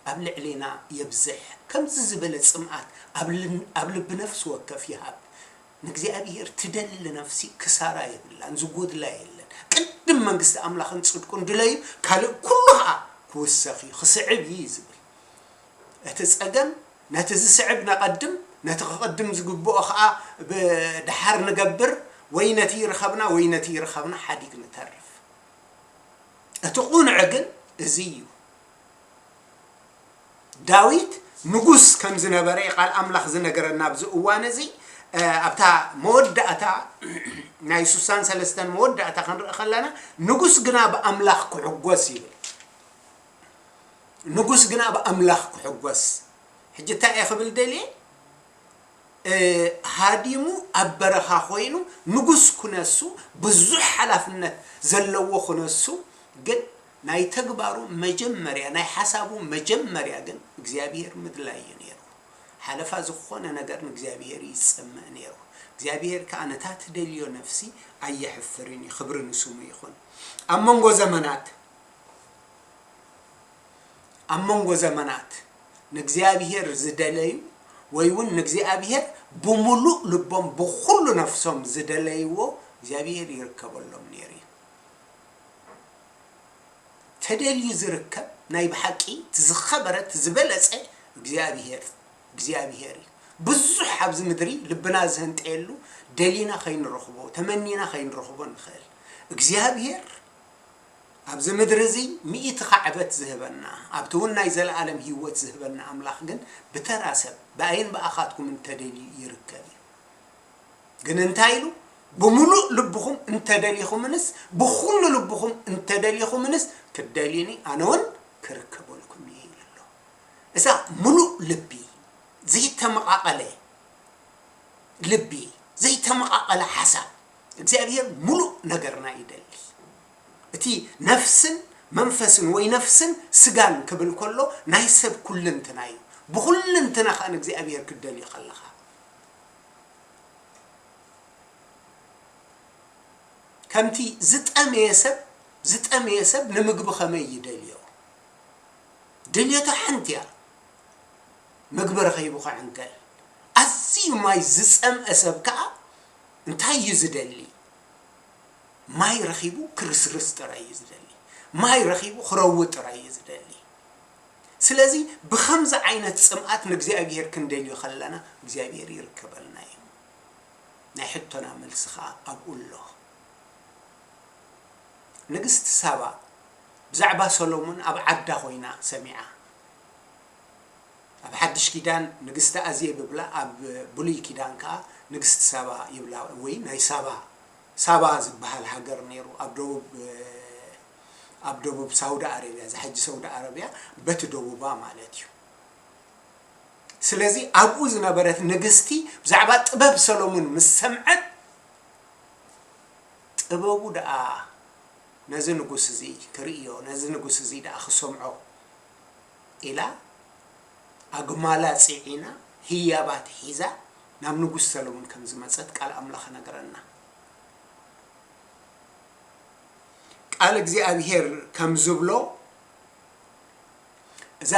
ኣብ ልዕሌና የብዝሕ፣ ከምዚ ዝበለ ጽምኣት ኣብ ልን-፣ ኣብ ልቢ ነፍሲ ወከፍ ይሃብ። ንእግዚኣብሔር ትደሊ ነፍሲ ክሳራ የብላን፣ ዝጎድላ የለን። ቅድም መንግስቲ ኣምላኽን ጽድቁን ድለዩ፣ ካልእ ኩሉ ኸኣ ክውሰኽ እዩ፣ ክስዕብ እዩ እዩ ዝብል። እቲ ጸገም፣ ነቲ ዝስዕብ ነቐድም፣ ነቲ ክቕድም ዝግብኦ ኸኣ ብድሓር ንገብር፣ ወይ ነቲ ይርኸብና ወይ ነቲ ይርኸብና ሓዲግ ንተርፍ። እቲ ቁኑዕ ግን እዚ እዩ። ዳዊት ንጉስ ከም ዝነበረ እዩ ቃል ኣምላኽ ዝነገረና ኣብዚ እዋን እዚ። እ፣ ኣብታ መወዳእታ ናይ ስሳን ሰለስተን መወዳእታ ክንርኢ ከለና፣ ንጉስ ግና ብኣምላኽ ክሕጎስ ይብል። ንጉስ ግና ብኣምላኽ ክሕጎስ። ሕጂ እንታይ እየ ክብል ደልየ? እ፣ ሃዲሙ ኣብ በረኻ ኮይኑ ንጉስ ኩነሱ፣ ብዙሕ ሓላፍነት ዘለዎ ኩነሱ፣ ግን ናይ ተግባሩ መጀመርያ፣ ናይ ሓሳቡ መጀመርያ ግን እግዚኣብሔር ምድላይ እዩ ነይሩ። ሓለፋ ዝኾነ ነገር ንእግዚኣብሔር እዩ ዝጸምእ ነይሩ። እግዚኣብሔር ከኣ ነታ ትደልዮ ነፍሲ ኣየሕፍርን እዩ። ክብሪ ንስሙ ይኹን። ኣብ መንጎ ዘመናት፣ ኣብ መንጎ ዘመናት ንእግዚኣብሔር ዝደለዩ ወይ እውን ንእግዚኣብሔር ብምሉእ ልቦም ብኹሉ ነፍሶም ዝደለይዎ እግዚኣብሔር ይርከበሎም ነይሩ እዩ። ተደልዩ ዝርከብ ናይ ብሓቂ እቲ ዝኸበረ እቲ ዝበለጸ እግዚኣብሔር፣ እግዚኣብሔር እዩ። ብዙሕ ኣብዚ ምድሪ ልብና ዝህንጠየሉ ደሊና ከይንረኽቦ፣ ተመኒና ከይንረኽቦ ንኽእል። እግዚኣብሔር ኣብዚ ምድሪ እዚ ሚእቲ ካዕበት ዝህበና፣ ኣብቲ እውን ናይ ዘለኣለም ህይወት ዝህበና ኣምላኽ ግን ብተራ ሰብ ብኣይን ብኣኻትኩም እንተደልዩ ይርከብ እዩ። ግን እንታይ ኢሉ? ብምሉእ ልብኹም እንተደሊኹምንስ፣ ብኹሉ ልብኹም እንተደሊኹምንስ ክትደልዩኒ ኣነ እውን ክርከበልኩም እየ ኢሉ ኣሎ። እዛ ምሉእ ልቢ፣ ዘይተመቓቐለ ልቢ፣ ዘይተመቓቐለ ሓሳብ፣ እግዚኣብሔር ምሉእ ነገርና ይደሊ። እቲ ነፍስን መንፈስን ወይ ነፍስን ስጋን ክብል ከሎ ናይ ሰብ ኩልንትና እዩ። ብኹልንትና ከኣ ንእግዚኣብሔር ክትደልዮ ከለኻ፣ ከምቲ ዝጠመየ ሰብ፣ ዝጠመየ ሰብ ንምግቢ ከመይ ይደልዮ? ድልየቱ ሓንቲ እያ፣ ምግቢ ረኺቡ ክዕንከል። ኣዝዩ ማይ ዝጸምአ ሰብ ከኣ እንታይ እዩ ዝደሊ? ማይ ረኺቡ ክርስርስ ጥራይ እዩ ዝደሊ። ማይ ረኺቡ ክረዊ ጥራይ እዩ ዝደሊ። ስለዚ ብኸምዚ ዓይነት ጽምኣት ንእግዚኣብሔር ክንደልዮ ከለና እግዚኣብሔር ይርከበልና እዩ። ናይ ሕቶና መልሲ ኸኣ ኣብኡ ኣሎ። ንግስቲ ሳባ ብዛዕባ ሰሎሞን ኣብ ዓዳ ኮይና ሰሚዓ። ኣብ ሓድሽ ኪዳን ንግስቲ ኣዜብ ይብላ፣ ኣብ ብሉይ ኪዳን ከኣ ንግስቲ ሳባ ይብላ፣ ወይ ናይ ሳባ፣ ሳባ ዝበሃል ሃገር ነይሩ ኣብ ደቡብ፣ ኣብ ደቡብ ሳውዲ ኣረብያ፣ እዚ ሕጂ ሳውዲ ኣረብያ በቲ ደቡባ ማለት እዩ። ስለዚ ኣብኡ ዝነበረት ንግስቲ ብዛዕባ ጥበብ ሰሎሞን ምስ ሰምዐት፣ ጥበቡ ደኣ ነዚ ንጉስ እዚ ክርእዮ፣ ነዚ ንጉስ እዚ ደኣ ክሰምዖ ኢላ ኣግማላ ጽዒና ህያባት ሒዛ ናብ ንጉስ ሰሎሞን ከም ዝመጸት ቃል ኣምላኽ ነገረና። ቃል እግዚኣብሔር ከም ዝብሎ፣ እዛ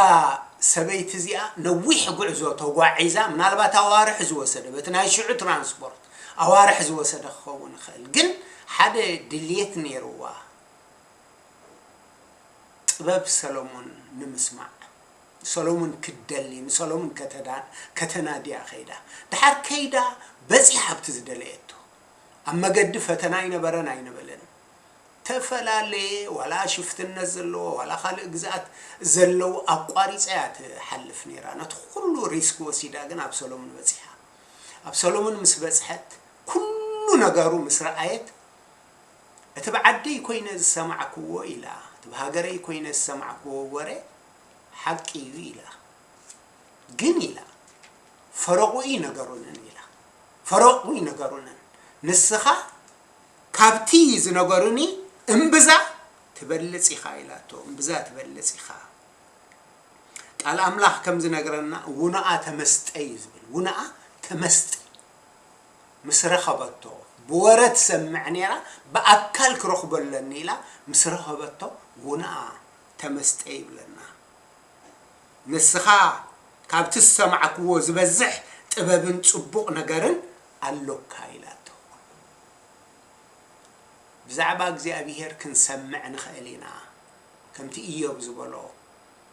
ሰበይቲ እዚኣ ነዊሕ ጉዕዞ ተጓዒዛ፣ ምናልባት ኣዋርሕ ዝወሰደ፣ በቲ ናይ ሽዑ ትራንስፖርት ኣዋርሕ ዝወሰደ ክኸውን ይኽእል፣ ግን ሓደ ድልየት ነይርዋ። ጥበብ ሰሎሞን ንምስማዕ፣ ሰሎሞን ክትደሊ፣ ንሰሎሞን ከተዳ-፣ ከተናድያ ከይዳ። ድሓር ከይዳ በጺሓ ኣብቲ ዝደለየቶ። ኣብ መገዲ ፈተና ኣይነበረን ኣይነበለን። ተፈላለየ፣ ዋላ ሽፍትነት ዘለዎ፣ ዋላ ካልእ ግዝኣት ዘለዎ ኣቋሪጻ እያ ትሓልፍ ነይራ። ነቲ ኩሉ ሪስክ ወሲዳ ግን ኣብ ሰሎሞን በጺሓ። ኣብ ሰሎሞን ምስ በጽሐት፣ ኩሉ ነገሩ ምስ ረኣየት፣ እቲ ብዓደይ ኮይነ ዝሰማዕክዎ ኢላ፣ እቲ ብሃገረይ ኮይነ ዝሰማዕክዎ ወረ ሓቂ እዩ ኢላ። ግን ኢላ፣ ፈረቑ እዩ ነገሩንን ኢላ። ፈረቑ ይነገሩንን። ንስኻ ካብቲ ዝነገሩኒ እምብዛ ትበልጽ ኢኻ ኢላቶ። እምብዛ ትበልጽ ኢኻ። ቃል ኣምላኽ ከም ዝነግረና ውነኣ ተመስጠ እዩ ዝብል። ውነኣ ተመስጠ። ምስ ረኸበቶ፣ ብወረ ትሰምዕ ነይራ፣ ብኣካል ክረኽቦ ኣለኒ ኢላ ምስ ረኸበቶ ውነኣ ተመስጠ ይብለና። ንስኻ ካብቲ ዝሰማዕክዎ ዝበዝሕ ጥበብን ጽቡቕ ነገርን ኣሎካ ኢላቶ። ብዛዕባ እግዚኣብሄር ክንሰምዕ ንኽእል ኢና። ከምቲ ኢዮብ ዝበሎ፣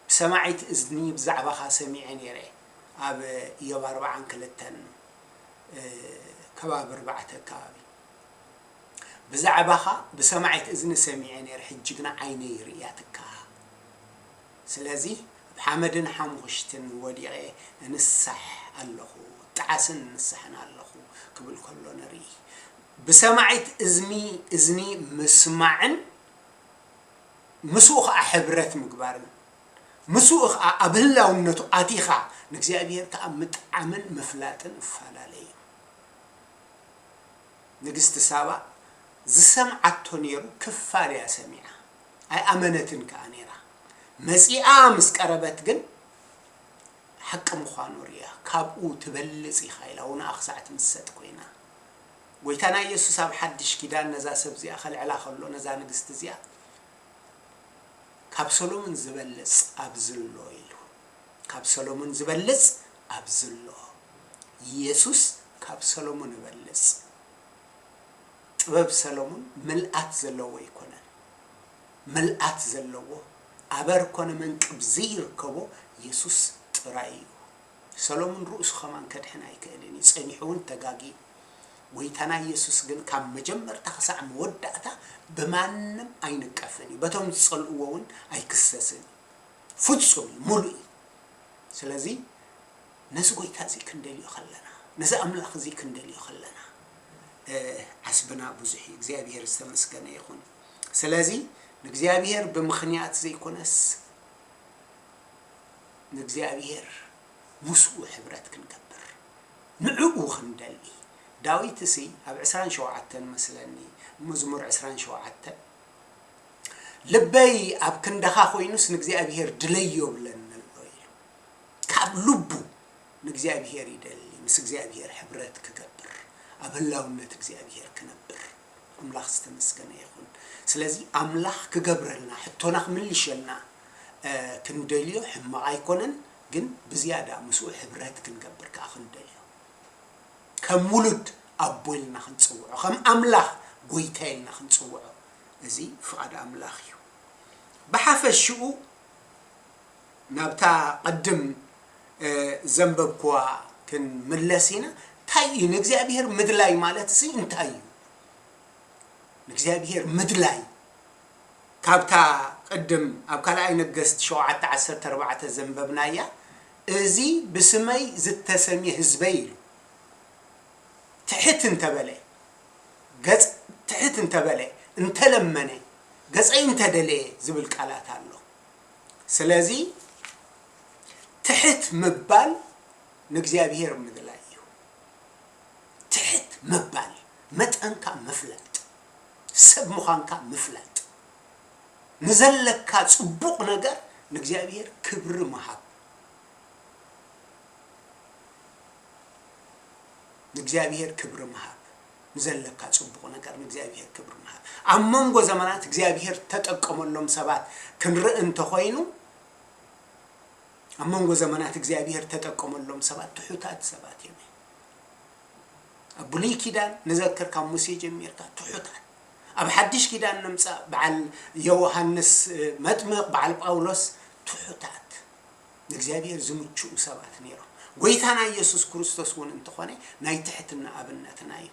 ብሰማዒት እዝኒ ብዛዕባኻ ሰሚዐ ነይረ። ኣብ ኢዮብ ኣርብዓን ክልተን፣ እ፣ ከባቢ ኣርባዕተ ኣካባቢ። ብዛዕባኻ ብሰማዒት እዝኒ ሰሚዐ ነይረ፣ ሕጂ ግና ዓይነይ ርእያትካ። ስለዚ ኣብ ሓመድን ሓሙኽሽትን ወዲቐ እንሳሕ ኣለኹ፣ ጣዕስን እንሳሕን ኣለኹ ክብል ከሎ ንርኢ። ብሰማዒት እዝኒ፣ እዝኒ ምስማዕን ምስኡ ኸዓ ሕብረት ምግባርን፣ ምስኡ ኸዓ ኣብ ህላውነቱ ኣቲኻ ንእግዚኣብሔር ከኣ ምጥዓምን ምፍላጥን እፈላለ እዩ። ንግስቲ ሳባ ዝሰምዓቶ ነይሩ ክፋል እያ ሰሚዓ፣ ኣይኣመነትን ከኣ ነይራ። መጺኣ ምስ ቀረበት ግን ሓቂ ምዃኑ ርእያ፣ ካብኡ ትበልጽ ኢኻ ኢላ፣ ውንኣ ክሳዕ ትምሰጥ ኮይና። ጎይታና ኢየሱስ ኣብ ሓድሽ ኪዳን ነዛ ሰብ እዚኣ ከልዕላ ከሎ፣ ነዛ ንግስቲ እዚኣ፣ "ካብ ሰሎሞን ዝበልጽ ኣብዚ ኣሎ" ኢሉ። "ካብ ሰሎሞን ዝበልጽ ኣብዚ ኣሎ።" ኢየሱስ ካብ ሰሎሞን ይበልጽ። ጥበብ ሰሎሞን ምልኣት ዘለዎ ኣይኮነን። ምልኣት ዘለዎ፣ ኣበር ኮነ መንቅብ ዘይርከቦ የሱስ ጥራይ እዩ። ሰሎሞን ርእሱ ኸማን ከድሕን ኣይክእልን እዩ። ጸኒሑ እውን ተጋግዩ። ጎይታና የሱስ ግን ካብ መጀመርታ ክሳዕ መወዳእታ ብማንም ኣይንቀፍን እዩ። በቶም ዝጸልእዎ እውን ኣይክሰስን እዩ። ፍጹም እዩ፣ ሙሉእ እዩ። ስለዚ ነዚ ጎይታ እዚ ክንደልዮ ከለና፣ ነዚ ኣምላኽ እዚ ክንደልዮ ከለና፣ እ፣ ዓስብና ብዙሕ እዩ። እግዚኣብሔር ዝተመስገነ ይኹን። ስለዚ ንእግዚኣብሔር ብምኽንያት ዘይኮነስ፣ ንእግዚኣብሔር ምስኡ ሕብረት ክንገብር፣ ንዕኡ ክንደሊ። ዳዊት እሲ ኣብ ዕስራን ሸውዓተን መስለኒ፣ መዝሙር ዕስራን ሸውዓተን፣ "ልበይ ኣብ ክንድኻ ኮይኑስ ንእግዚኣብሔር ድለዮ" ብለኒ ኣሎ ኢሉ። ካብ ልቡ ንእግዚኣብሔር ይደሊ፣ ምስ እግዚኣብሔር ሕብረት ክገብር፣ ኣብ ህላውነት እግዚኣብሔር ክነብር። ኣምላኽ ዝተመስገነ ይኹን። ስለዚ ኣምላኽ ክገብረልና፣ ሕቶና ክምልሸልና፣ እ፣ ክንደልዮ ሕማቕ ኣይኮነን፣ ግን ብዝያዳ ምስኡ ሕብረት ክንገብር ከኣ ክንደልዮ። ከም ውሉድ ኣቦ ኢልና ክንጽውዖ፣ ከም ኣምላኽ ጎይታ ኢልና ክንጽውዖ፣ እዚ ፍቓድ ኣምላኽ እዩ። ብሓፈሽኡ ናብታ ቅድም፣ እ፣ ዘንበብክዋ ክንምለስ ኢና። እንታይ እዩ ንእግዚኣብሔር ምድላይ ማለት እዚ እንታይ እዩ? ንእግዚኣብሔር ምድላይ ካብታ ቅድም ኣብ ካልኣይ ነገስት ሸውዓተ ዓሰርተ ኣርባዕተ ዘንበብናያ፣ "እዚ ብስመይ ዝተሰምየ ህዝበይ" ኢሉ። ትሕት እንተበለ፣ ገጽ ትሕት እንተበለ፣ እንተለመነ፣ ገጸይ እንተደለየ ዝብል ቃላት ኣሎ። ስለዚ ትሕት ምባል ንእግዚኣብሔር ምድላይ እዩ። ትሕት ምባል፣ መጠንካ ምፍላጥ፣ ሰብ ምዃንካ ምፍላጥ፣ ንዘለካ ጽቡቕ ነገር ንእግዚኣብሔር ክብሪ ምሃብ። ንእግዚኣብሔር ክብሪ ምሃብ፣ ንዘለካ ጽቡቕ ነገር ንእግዚኣብሔር ክብሪ ምሃብ። ኣብ መንጎ ዘመናት እግዚኣብሔር ተጠቀመሎም ሰባት ክንርኢ እንተኾይኑ፣ ኣብ መንጎ ዘመናት እግዚኣብሔር ተጠቀመሎም ሰባት ትሑታት ሰባት እዮም። ኣብ ብሉይ ኪዳን ንዘክር፣ ካብ ሙሴ ጀሚርካ ትሑታት። ኣብ ሓድሽ ኪዳን ንምጻእ፣ በዓል ዮሃንስ መጥምቕ፣ በዓል ጳውሎስ ትሑታት፣ ንእግዚኣብሔር ዝምችኡ ሰባት ነይሮም። ጎይታና ኢየሱስ ክርስቶስ እውን እንተኾነ ናይ ትሕትና ኣብነትና እዩ።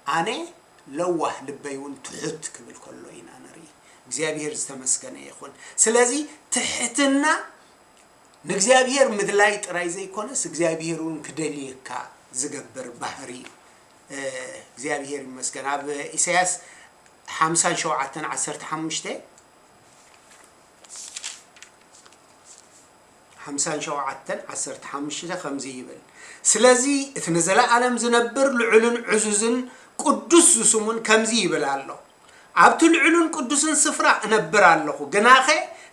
"ኣነ ለዋህ ልበይ እውን ትሑት" ክብል ከሎ ኢና ንርኢ። እግዚኣብሔር ዝተመስገነ ይኹን። ስለዚ ትሕትና ንእግዚኣብሔር ምድላይ ጥራይ ዘይኮነስ እግዚኣብሔር እውን ክደልየካ ዝገብር ባህሪ እዩ። እ፣ እግዚኣብሔር ይመስገን። ኣብ ኢሳያስ ሓምሳን ሸውዓተን ዓሰርተ ሓሙሽተ፣ ሓምሳን ሸውዓተን ዓሰርተ ሓሙሽተ ከምዚ ይብል፣ ስለዚ እቲ ንዘለኣለም ዝነብር ልዑልን ዕዙዝን ቅዱስ ዝስሙን ከምዚ ይብል ኣሎ፣ ኣብቲ ልዑልን ቅዱስን ስፍራ እነብር ኣለኹ፣ ግናኸ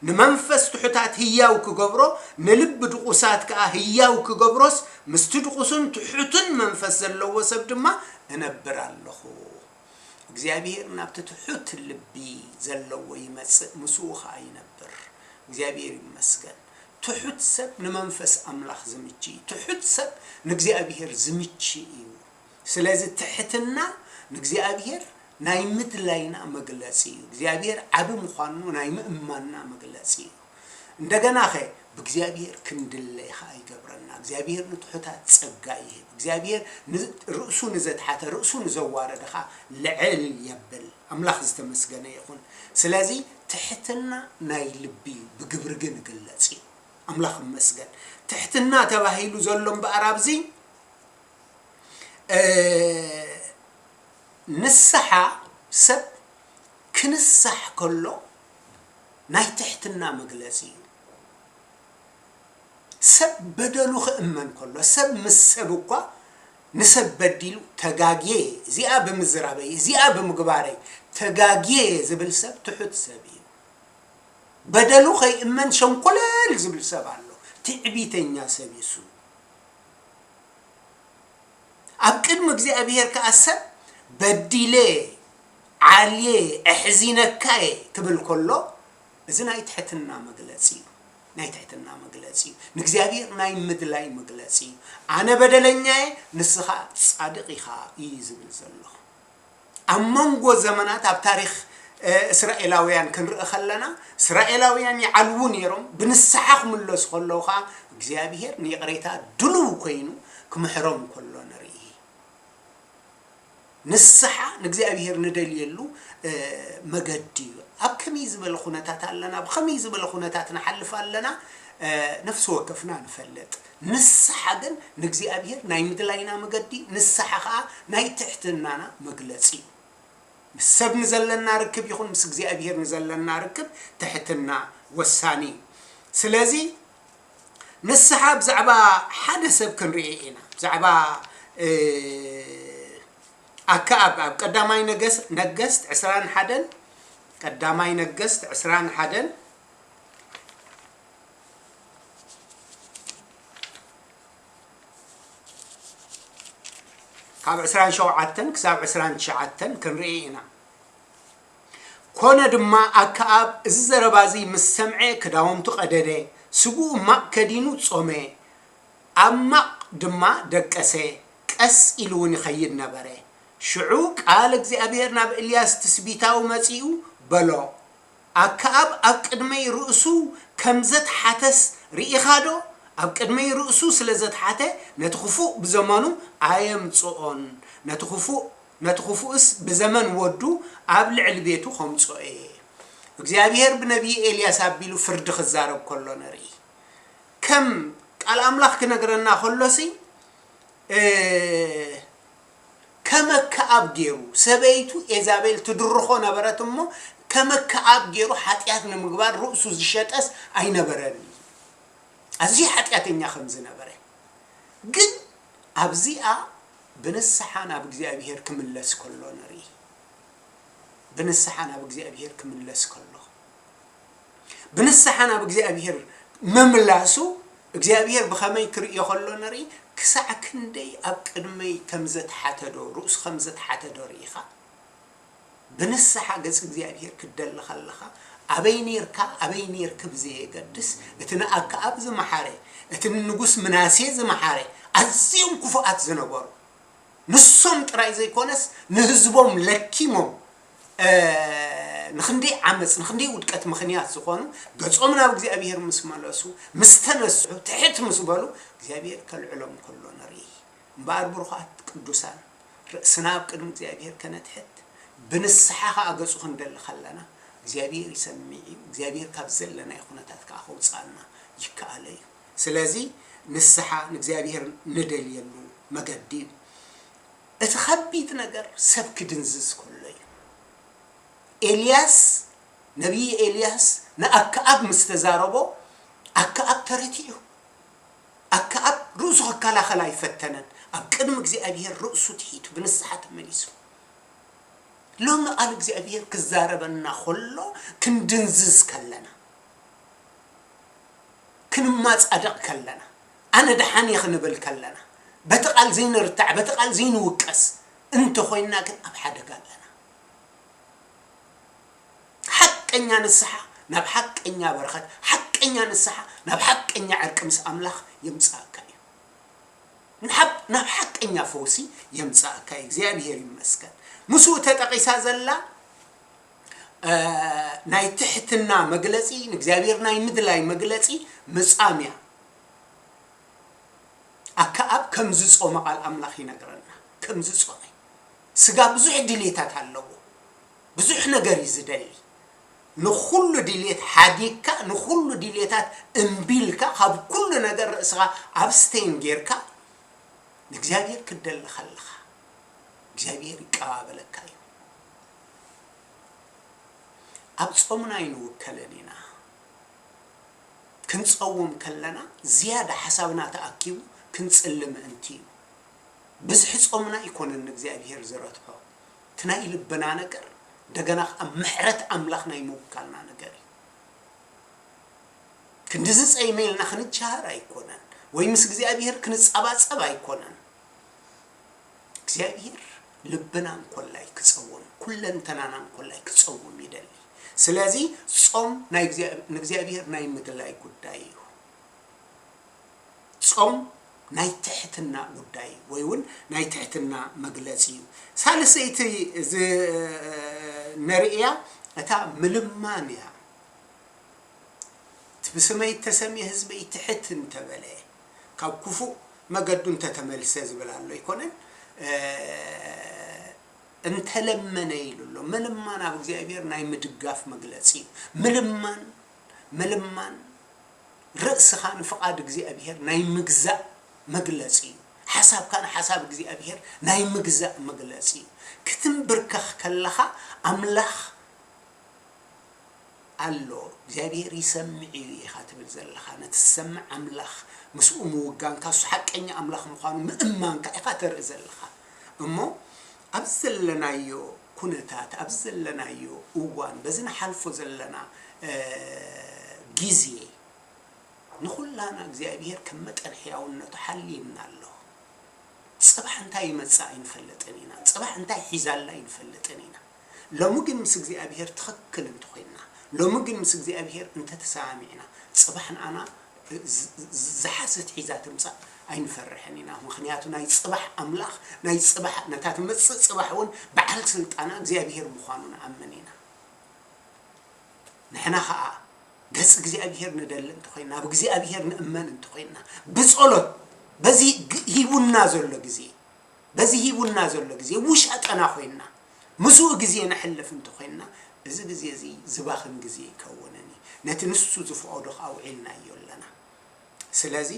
ንመንፈስ ትሑታት ህያው ክገብሮ፣ ንልቢ ድቑሳት ከኣ ህያው ክገብሮስ፣ ምስቲ ድቑስን ትሑትን መንፈስ ዘለዎ ሰብ ድማ እነብር ኣለኹ። እግዚኣብሔር ናብቲ ትሑት ልቢ ዘለዎ ይመጽእ፣ ምስኡ ኸኣ ይነብር። እግዚኣብሔር ይመስገን። ትሑት ሰብ ንመንፈስ ኣምላኽ ዝምቺ እዩ። ትሑት ሰብ ንእግዚኣብሔር ዝምቺ እዩ። ስለዚ ትሕትና ንእግዚኣብሔር ናይ ምድላይና መግለጺ እዩ። እግዚኣብሔር ዓቢ ምዃኑ ናይ ምእማንና መግለጺ እዩ። እንደገና ኸ ብእግዚኣብሔር ክንድለ ኸኣ ይገብረና። እግዚኣብሔር ንትሑታት ጸጋ ይህብ። እግዚኣብሔር ን-፣ ርእሱ ንዘትሓተ፣ ርእሱ ንዘዋረደ ኸኣ ልዕል የብል። ኣምላኽ ዝተመስገነ ይኹን። ስለዚ ትሕትና ናይ ልቢ እዩ፣ ብግብሪ ግን ይግለጽ እዩ። ኣምላኽ ይመስገን። ትሕትና ተባሂሉ ዘሎ እምበኣር ኣብዚ፣ እ፣ ንስሓ ሰብ ክንሳሕ ከሎ ናይ ትሕትና መግለጺ እዩ። ሰብ በደሉ ክእመን ከሎ፣ ሰብ ምስ ሰብ እኳ ንሰብ በዲሉ፣ ተጋግየ፣ እዚኣ ብምዝራበይ፣ እዚኣ ብምግባረይ ተጋግየ ዝብል ሰብ ትሑት ሰብ እዩ። በደሉ ከይእመን ሸንኮለል ዝብል ሰብ ኣሎ። ትዕቢተኛ ሰብ እዩ እሱ። ኣብ ቅድሚ እግዚኣብሔር ከኣ ሰብ በዲለ፣ ዓልየ፣ ኣሕዚነካየ ክብል ከሎ፣ እዚ ናይ ትሕትና መግለጺ እዩ። ናይ ትሕትና መግለጺ እዩ። ንእግዚኣብሔር ናይ ምድላይ መግለጺ እዩ። ኣነ በደለኛየ፣ ንስኻ ጻድቕ ኢኻ እዩ ዝብል ዘሎ። ኣብ መንጎ ዘመናት ኣብ ታሪኽ፣ እ፣ እስራኤላውያን ክንርኢ ከለና፣ እስራኤላውያን ይዓልዉ ነይሮም፣ ብንስሓ ክምለሱ ከለዉ ኸኣ እግዚኣብሔር ንይቕሬታ ድሉው ኮይኑ ክምሕሮም ከሎ ንርኢ። ንስሓ ንእግዚኣብሔር ንደልየሉ፣ እ፣ መገዲ እዩ። ኣብ ከመይ ዝበለ ኩነታት ኣለና? ብኸመይ ዝበለ ኩነታት ንሓልፍ ኣለና? እ፣ ነፍሲ ወከፍና ንፈልጥ። ንስሓ ግን ንእግዚኣብሔር ናይ ምድላይና መገዲ፣ ንስሓ ኸኣ ናይ ትሕትናና መግለጺ እዩ። ምስ ሰብ ንዘለና ርክብ ይኹን ምስ እግዚኣብሔር ንዘለና ርክብ ትሕትና ወሳኒ እዩ። ስለዚ ንስሓ ብዛዕባ ሓደ ሰብ ክንርኢ ኢና። ብዛዕባ፣ እ፣ ኣከኣብ ኣብ ቀዳማይ ነገስ-፣ ነገስት ዕስራን ሓደን፣ ቀዳማይ ነገስት ዕስራን ሓደን ካብ ዕስራን ሸውዓተን ክሳብ ዕስራን ትሽዓተን ክንርኢ ኢና። ኮነ ድማ ኣከኣብ እዚ ዘረባ እዚ ምስ ሰምዐ ክዳውንቱ ቀደደ፣ ስግኡ ማቕ ከዲኑ ጾመ፣ ኣብ ማቕ ድማ ደቀሰ፣ ቀስ ኢሉ እውን ይኸይድ ነበረ። ሽዑ ቃል እግዚኣብሔር ናብ ኤልያስ ትስቢታዊ መጺኡ በሎ፣ ኣከኣብ ኣብ ቅድመይ ርእሱ ከም ዘትሓተስ ርኢኻ ዶ? ኣብ ቅድመይ ርእሱ ስለ ዘትሓተ፣ ነቲ ክፉእ ብዘመኑ ኣየምጽኦን፣ ነቲ ክፉእ፣ ነቲ ክፉእስ ብዘመን ወዱ ኣብ ልዕሊ ቤቱ ከምጽኦ እየ። እግዚኣብሔር ብነቢይ ኤልያስ ኣቢሉ ፍርዲ ክዛረብ ከሎ ንርኢ። ከም ቃል ኣምላኽ ክነግረና ከሎሲ፣ እ፣ ከም ኣከኣብ ገይሩ፣ ሰበይቱ ኤዛቤል ትድርኾ ነበረት እሞ፣ ከም ኣከኣብ ገይሩ ሓጢኣት ንምግባር ርእሱ ዝሸጠስ ኣይነበረን። ኣዝዩ ሓጢኣተኛ ከም ዝነበረ። ግን ኣብዚኣ ብንስሓ ናብ እግዚኣብሔር ክምለስ ከሎ ንርኢ። ብንስሓ ናብ እግዚኣብሔር ክምለስ ከሎ። ብንስሓ ናብ እግዚኣብሔር ምምላሱ እግዚኣብሔር ብኸመይ ክርእዮ ከሎ ንርኢ። ክሳዕ ክንደይ ኣብ ቅድመይ ከም ዘትሓተ ዶ፣ ርእሱ ከም ዘትሓተ ዶ ርኢኻ? ብንስሓ ገጽ እግዚኣብሔር ክትደሊ ከለኻ፣ ኣበይ ኔርካ፣ ኣበይ ኔርኪ ብዘየገድስ፣ እቲ ንኣከኣብ ዝመሓረ፣ እቲ ንንጉስ ምናሴ ዝመሓረ፣ ኣዝዮም ክፉኣት ዝነበሩ፣ ንሶም ጥራይ ዘይኮነስ፣ ንህዝቦም ለኪሞም፣ እ፣ ንኽንደይ ዓመጽ፣ ንኽንደይ ውድቀት ምኽንያት ዝኾኑ፣ ገጾም ናብ እግዚኣብሔር ምስ መለሱ፣ ምስ ተነስሑ፣ ትሕት ምስ በሉ፣ እግዚኣብሔር ከልዕሎም ከሎ ንርኢ። እምበኣር ብሩኻት ቅዱሳን፣ ርእስና ኣብ ቅድሚ እግዚኣብሔር ከነትሕት፣ ብንስሓ ኸኣ ገጹ ክንደሊ ከለና፣ እግዚኣብሔር ይሰምዕ እዩ። እግዚኣብሔር ካብ ዘለናዮ ኩነታት ከኣ ከውጽኣና ይከኣሎ እዩ። ስለዚ ንስሓ ንእግዚኣብሔር ንደልየሉ መገዲ እዩ። እቲ ኸቢድ ነገር ሰብ ክድንዝዝ ከሎ እዩ። ኤልያስ፣ ነቢይ ኤልያስ ንኣከኣብ ምስ ተዛረቦ፣ ኣከኣብ ተረቲዑ። ኣከኣብ ርእሱ ክከላኸል ኣይፈተነን። ኣብ ቅድሚ እግዚኣብሔር ርእሱ ትሒቱ ብንስሓ ተመሊሱ። ሎሚ ቃል እግዚኣብሔር ክዛረበና ከሎ ክንድንዝዝ ከለና፣ ክንማጻደቕ ከለና፣ ኣነ ደሓን እየ ክንብል ከለና፣ በቲ ቃል ዘይንርታዕ፣ በቲ ቃል ዘይንውቀስ እንተኾይንና ግን ኣብ ሓደጋ ኣለና። ሓቀኛ ንስሓ ናብ ሓቀኛ በረኸት፣ ሓቀኛ ንስሓ ናብ ሓቀኛ ዕርቂ ምስ ኣምላኽ የምጽኣካ እዩ። ናብ ናብ ሓቀኛ ፈውሲ የምጽኣካ እዩ። እግዚኣብሔር ይመስገን። ምስኡ ተጠቒሳ ዘላ እ፣ ናይ ትሕትና መግለጺ፣ ንእግዚኣብሔር ናይ ምድላይ መግለጺ ምጻም እያ። ኣከኣብ ከም ዝጾመ ቃል ኣምላኽ ይነግረና። ከም ዝጾመ። ስጋ ብዙሕ ድሌታት ኣለዎ። ብዙሕ ነገር እዩ ዝደሊ። ንኹሉ ድሌት ሓዲግካ፣ ንኹሉ ድሌታት እምቢ ኢልካ፣ ካብ ኩሉ ነገር ርእስኻ ኣብስቴን ጌርካ ንእግዚኣብሔር ክትደሊ ከለኻ፣ እግዚኣብሔር ይቀባበለካ እዩ። ኣብ ጾምና ኣይንውከልን ኢና። ክንጸውም ከለና ዝያዳ ሓሳብና ተኣኪቡ ክንጽሊ ምእንቲ እዩ። ብዝሒ ጾምና ኣይኮነን ንእግዚኣብሔር ዝረትዖ። እቲ ናይ ልብና ነገር እንደገና ኣብ ምሕረት ኣምላኽ ናይ ምውካልና ነገር እዩ። ክንድዚ ጸይመ ኢልና ክንቻሃር ኣይኮነን፣ ወይ ምስ እግዚኣብሔር ክንጸባጸብ ኣይኮነን። እግዚኣብሔር ልብና እንኮላይ ክጸውም፣ ኩለንተናና እንኮላይ ክጸውም ይደሊ። ስለዚ ጾም ናይ እግዚኣብ-፣ ንእግዚኣብሔር ናይ ምድላይ ጉዳይ እዩ። ጾም ናይ ትሕትና ጉዳይ ወይ እውን ናይ ትሕትና መግለጺ እዩ። ሳልሰይቲ እዚ ነርእያ እታ ምልማን እያ። እቲ ብስመይ እተሰምየ ህዝበይ ትሕት እንተበለ፣ ካብ ክፉእ መገዱ እንተተመልሰ ዝብል ኣሎ ኣይኮነን? እ፣ እንተለመነ ኢሉ ኣሎ። ምልማን ኣብ እግዚኣብሔር ናይ ምድጋፍ መግለጺ እዩ። ምልማን፣ ምልማን ርእስኻ ንፍቓድ እግዚኣብሔር ናይ ምግዛእ መግለጺ እዩ። ሓሳብካ ንሓሳብ እግዚኣብሔር ናይ ምግዛእ መግለጺ እዩ። ክትንብርከኽ ከለኻ ኣምላኽ ኣሎ፣ እግዚኣብሔር ይሰምዕ እዩ ኢኻ ትብል ዘለኻ። ነቲ ዝሰምዕ ኣምላኽ ምስኡ ምውጋንካ፣ እሱ ሓቀኛ ኣምላኽ ምዃኑ ምእማንካ ኢኻ ተርኢ ዘለኻ። እሞ ኣብዚ ዘለናዮ ኩነታት፣ ኣብዚ ዘለናዮ እዋን፣ በዚ ንሓልፎ ዘለና፣ እ፣ ግዜ፣ ንኹላና እግዚኣብሔር ከም መጠን ሕያውነቱ ሓልዩና ኣሎ። ጽባሕ እንታይ ይመጽእ ኣይንፈልጥን ኢና። ጽባሕ እንታይ ሒዛላ ኣይንፈልጥን ኢና። ሎሚ ግን ምስ እግዚኣብሔር ትኽክል እንተኾይንና፣ ሎሚ ግን ምስ እግዚኣብሔር እንተተሰማሚዕና፣ ጽባሕ ንኣና ዝ-፣ ዝ-፣ ዝሓስት ሒዛ ትምጻእ ኣይንፈርሕን ኢና። ምኽንያቱ ናይ ጽባሕ ኣምላኽ፣ ናይ ጽባሕ፣ ነታ ትመጽእ ጽባሕ እውን በዓል ስልጣና እግዚኣብሔር ምዃኑ ንኣምን ኢና። ንሕና ኸኣ ገጽ እግዚኣብሔር ንደሊ እንተኾይንና፣ ኣብ እግዚኣብሔር ንእመን እንተኾይንና፣ ብጸሎት በዚ ግ-፣ ሂቡና ዘሎ ግዜ፣ በዚ ሂቡና ዘሎ ግዜ ውሻጠና ኮይንና፣ ምስኡ ግዜ ነሕልፍ እንተኾይንና፣ እዚ ግዜ እዚ ዝባኽን ግዜ ኣይከውንን እዩ። ነቲ ንሱ ዝፈቐዶ ኸኣ ኣውዒልናዮ ኣለና። ስለዚ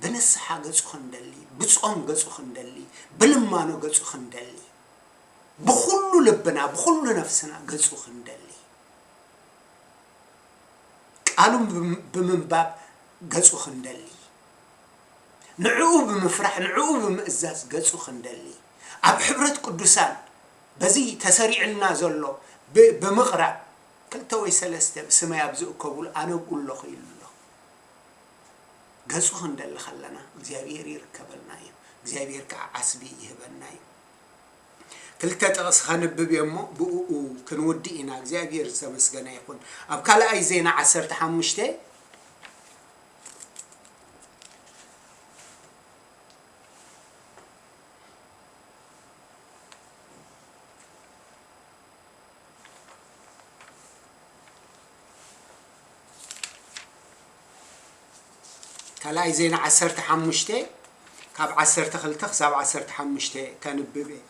ብንስሓ ገጹ ክንደሊ፣ ብጾም ገጹ ክንደሊ፣ ብልማኖ ገጹ ክንደሊ፣ ብኹሉ ልብና፣ ብኹሉ ነፍስና ገጹ ክንደሊ፣ ቃሉ ብም-፣ ብምንባብ ገጹ ክንደሊ፣ ንዕኡ ብምፍራሕ፣ ንዕኡ ብምእዛዝ ገጹ ክንደሊ፣ ኣብ ሕብረት ቅዱሳን በዚ ተሰሪዕልና ዘሎ ብ-፣ ብምቕራብ፣ ክልተ ወይ ሰለስተ ብስመይ ኣብ ዝእከቡሉ ኣነ ኣብኡ ኣለኹ ኢሉ ኣሎ። ገጹ ክንደሊ ከለና እግዚኣብሔር ይርከበልና እዩ። እግዚኣብሔር ከዓ ዓስቢ ይህበና እዩ። ክልተ ጥቕሲ ከንብብ እየ እሞ ብእኡ ክንውድእ ኢና። እግዚኣብሔር ዝተመስገነ ይኹን። ኣብ ካልኣይ ዜና ዓሰርተ ሓሙሽተ፣ ካልኣይ ዜና ዓሰርተ ሓሙሽተ፣ ካብ ዓሰርተ ክልተ ክሳብ ዓሰርተ ሓሙሽተ ከንብብ እየ።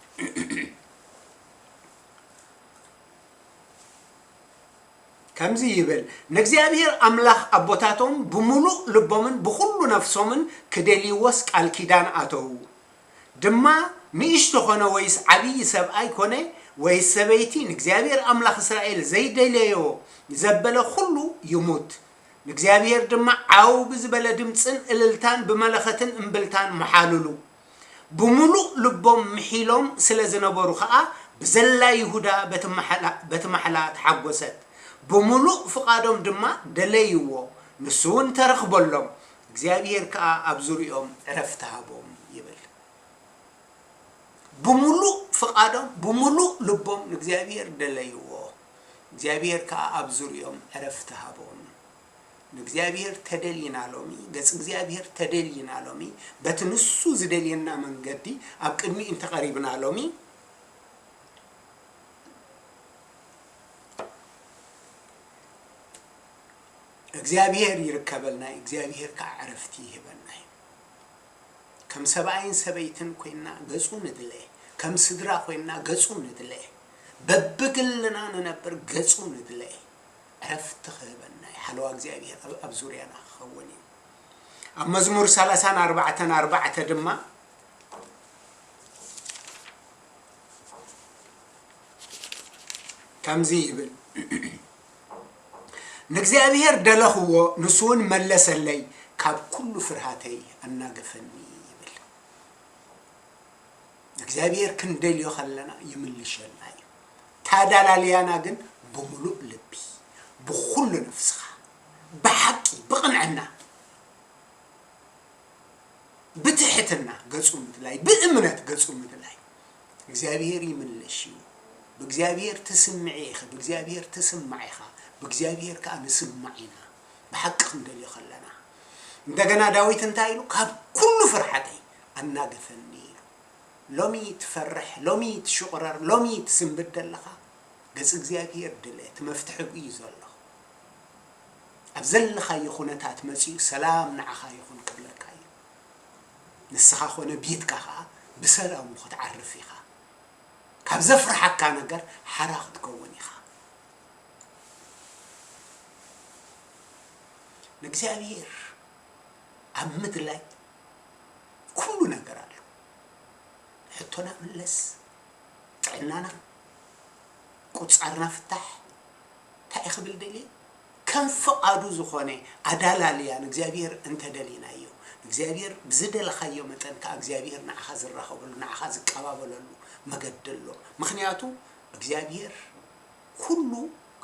ከምዚ ይብል፣ ንእግዚኣብሔር ኣምላኽ ኣቦታቶም ብምሉእ ልቦምን ብኹሉ ነፍሶምን ክደልይዎስ ቃል ኪዳን ኣተዉ። ድማ ንእሽቶ ኾነ ወይስ ዓብዪ፣ ሰብኣይ ኮነ ወይስ ሰበይቲ፣ ንእግዚኣብሔር ኣምላኽ እስራኤል ዘይደለዮ ዘበለ ኹሉ ይሙት። ንእግዚኣብሔር ድማ ዓው ብዝበለ ድምጽን እልልታን ብመለኸትን እምብልታን መሓሉሉ። ብምሉእ ልቦም ምሒሎም ስለ ዝነበሩ ኸኣ፣ ብዘላ ይሁዳ በቲ ማሕላ፣ በቲ ማሕላ ተሓጐሰት። ብምሉእ ፍቓዶም ድማ ደለይዎ፣ ንሱ እውን ተረኽበሎም። እግዚኣብሔር ከኣ ኣብ ዙርያኦም ዕረፍቲ ሃቦም ይብል። ብምሉእ ፍቓዶም፣ ብምሉእ ልቦም ንእግዚኣብሔር ደለይዎ። እግዚኣብሔር ከኣ ኣብ ዙርያኦም ዕረፍቲ ሃቦም። ንእግዚኣብሔር ተደሊና ሎሚ፣ ገጽ እግዚኣብሔር ተደሊና ሎሚ፣ በቲ ንሱ ዝደልየና መንገዲ ኣብ ቅድሚኡ እንተቐሪብና ሎሚ፣ እግዚኣብሔር ይርከበልና እዩ፣ እግዚኣብሔር ከኣ ዕረፍቲ ይህበና እዩ። ከም ሰብኣይን ሰበይትን ኮይንና ገጹ ንድለ፣ ከም ስድራ ኮይንና ገጹ ንድለ፣ በብግልና ንነብር ገጹ ንድለ። ዕረፍቲ ክህበና እዩ። ሓለዋ እግዚኣብሔር ኣብ፣ ኣብ ዙርያና ክኸውን እዩ። ኣብ መዝሙር ሰላሳን ኣርባዕተን ኣርባዕተ ድማ ከምዚ ይብል፣ "ንእግዚኣብሔር ደለኽዎ፣ ንሱ እውን መለሰለይ፣ ካብ ኩሉ ፍርሃተይ ኣናገፈኒ" ይብል። እግዚኣብሔር ክንደልዮ ከለና ይምልሸልና እዩ። ታዳላልያና ግን ብምሉእ ልቢ፣ ብኹሉ ነፍስኻ፣ ብሓቂ፣ ብቕንዕና፣ ብትሕትና ገጹ ምድላይ፣ ብእምነት ገጹ ምድላይ። እግዚኣብሔር ይምልሽ እዩ። ብእግዚኣብሔር ትስምዒ ኢኺ፣ ብእግዚኣብሔር ትስማዕ ኢኻ፣ ብእግዚኣብሔር ከኣ ንስማዕ ኢና። ብሓቂ ክንደልዮ ከለና። እንደገና ዳዊት እንታይ ኢሉ? "ካብ ኩሉ ፍርሓተይ ኣናገፈኒ" ኢሉ። ሎሚ ትፈርሕ፣ ሎሚ ትሽቑረር፣ ሎሚ ትስንብድ ዘለኻ፣ ገጽ እግዚኣብሔር ድለ፣ እቲ መፍትሒ ኣብኡ እዩ ዘሎ። ኣብ ዘለኻዮ ኩነታት መጺኡ ሰላም ንዓኻ ይኹን ክብለካ እዩ። ንስኻ ኮነ ቤትካ ኸኣ ብሰላሙ ክትዓርፍ ኢኻ። ካብ ዘፍርሓካ ነገር ሓራ ክትከውን ኢኻ። ንእግዚኣብሔር ኣብ ምድላይ ኩሉ ነገር ኣሎ። ሕቶና ምለስ፣ ጥዕናና፣ ቁጻርና ፍታሕ። እንታይ እዩ ክብል ደልየ? ከም ፍቓዱ ዝኾነ ኣዳላልያ ንእግዚኣብሔር እንተደሊናዮ፣ ንእግዚኣብሔር ብዝደለኻዮ መጠን ከኣ እግዚኣብሔር ንዓኻ ዝራኸበሉ፣ ንዓኻ ዝቀባበለሉ መገዲ ኣሎ። ምኽንያቱ እግዚኣብሔር ኩሉ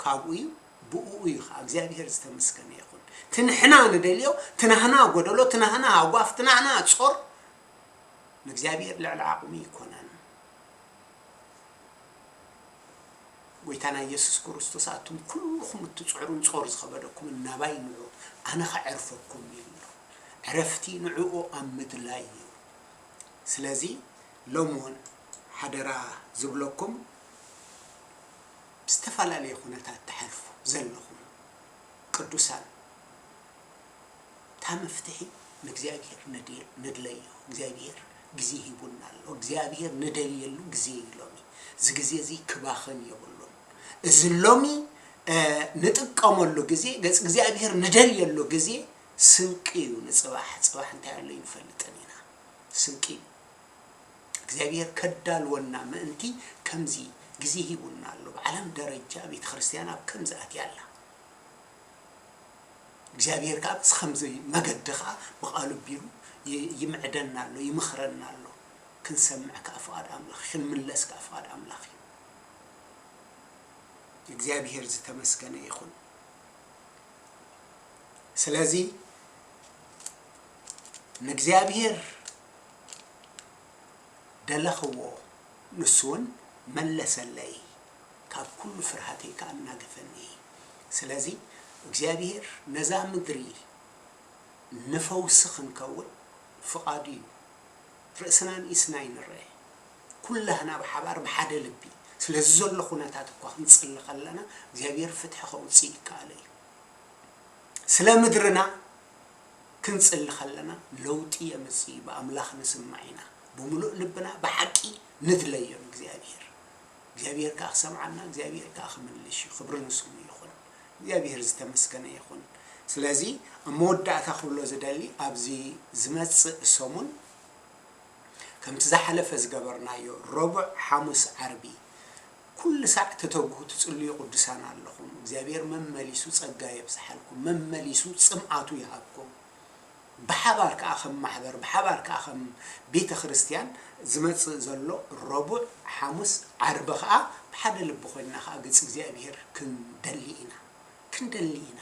ካብኡ እዩ፣ ብእኡ እዩ ኸዓ። እግዚኣብሔር ዝተመስገነ ይኹን። እቲ ንሕና ንደልዮ፣ እቲ ናህና ጎደሎ፣ እቲ ናህና ሃጓፍ፣ እቲ ናህና ጾር ንእግዚኣብሔር ልዕሊ ዓቕሙ ኣይኮነን። ጎይታና ኢየሱስ ክርስቶስ፣ "ኣቱም ኩልኹም እትጽዕሩን ጾር ዝኸበደኩምን ናባይ ንዑ፣ ኣነ ኸዕርፈኩም" እዩ። ዕረፍቲ ንዕኡ ኣብ ምድላይ እዩ። ስለዚ ሎሚ እውን ሓደራ ዝብለኩም፣ ብዝተፈላለየ ኩነታት ትሓልፉ ዘለኹም ቅዱሳን፣ እታ መፍትሒ ንእግዚኣብሔር ንድ-፣ ንድለዮ። እግዚኣብሔር ግዜ ሂቡና ኣሎ። እግዚኣብሔር ንደልየሉ ግዜ እዩ ሎሚ። እዚ ግዜ እዚ ክባኽን የብሉን። እዚ ሎሚ፣ እ፣ ንጥቀመሉ ግዜ፣ ገጽ እግዚኣብሔር ንደልየሉ ግዜ ስንቂ እዩ ንጽባሕ። ጽባሕ እንታይ ኣሎ ኣይንፈልጥን ኢና። ስንቂ እዩ። እግዚኣብሔር ከዳልወና ምእንቲ ከምዚ ግዜ ሂቡና ኣሎ። ብዓለም ደረጃ ቤተ ክርስቲያን ኣብ ከምዚ ኣትያ ኣላ። እግዚኣብሔር ከኣ በዚ ከምዚ መገዲ ከኣ ብቓሉ ኣቢሉ ይ-፣ ይምዕደና ኣሎ፣ ይምኽረና ኣሎ። ክንሰምዕ ከኣ ፍቓድ ኣምላኽ፣ ክንምለስ ከኣ ፍቓድ ኣምላኽ እዩ። እግዚኣብሔር ዝተመስገነ ይኹን። ስለዚ ንእግዚኣብሔር ደለኽዎ፣ ንሱ እውን መለሰለይ፣ ካብ ኩሉ ፍርሃተይ ከኣ ኣናገፈኒ። ስለዚ እግዚኣብሔር ነዛ ምድሪ ንፈውሲ ክንከውን ፍቓዱ እዩ። ርእስና ንኢስና ኣይንረአ። ኩላህና ብሓባር ብሓደ ልቢ ስለዚ ዘሎ ኩነታት እኳ ክንጽሊ ከለና እግዚኣብሔር ፍትሒ ከውጽእ ይከኣል እዩ። ስለ ምድርና ክንጽሊ ከለና ለውጢ የምጽእ እዩ። ብኣምላኽ ንስማዕ ኢና። ብምሉእ ልብና ብሓቂ ንድለዮ ንእግዚኣብሔር። እግዚኣብሔር ከኣ ክሰምዓና፣ እግዚኣብሔር ከኣ ክምልሽ እዩ። ክብሪ ንስሙ ይኹን። እግዚኣብሔር ዝተመስገነ ይኹን። ስለዚ ኣብ መወዳእታ ክብሎ ዝደሊ፣ ኣብዚ ዝመጽእ ሰሙን ከምቲ ዝሓለፈ ዝገበርናዮ፣ ረቡዕ፣ ሓሙስ፣ ዓርቢ፣ ኩሉ ሳዕ ትተግሁ ትጽልዩ ቅዱሳን ኣለኹም። እግዚኣብሔር መመሊሱ ጸጋ የብዝሓልኩም፣ መመሊሱ ጽምኣቱ ይሃብኩም። ብሓባር ከኣ ከም ማሕበር፣ ብሓባር ከኣ ከም ቤተ ክርስቲያን ዝመጽእ ዘሎ ረቡዕ፣ ሓሙስ፣ ዓርቢ ከኣ ብሓደ ልቢ ኮይንና ከኣ ገጽ እግዚኣብሔር ክንደሊ ኢና። ክንደሊ ኢና።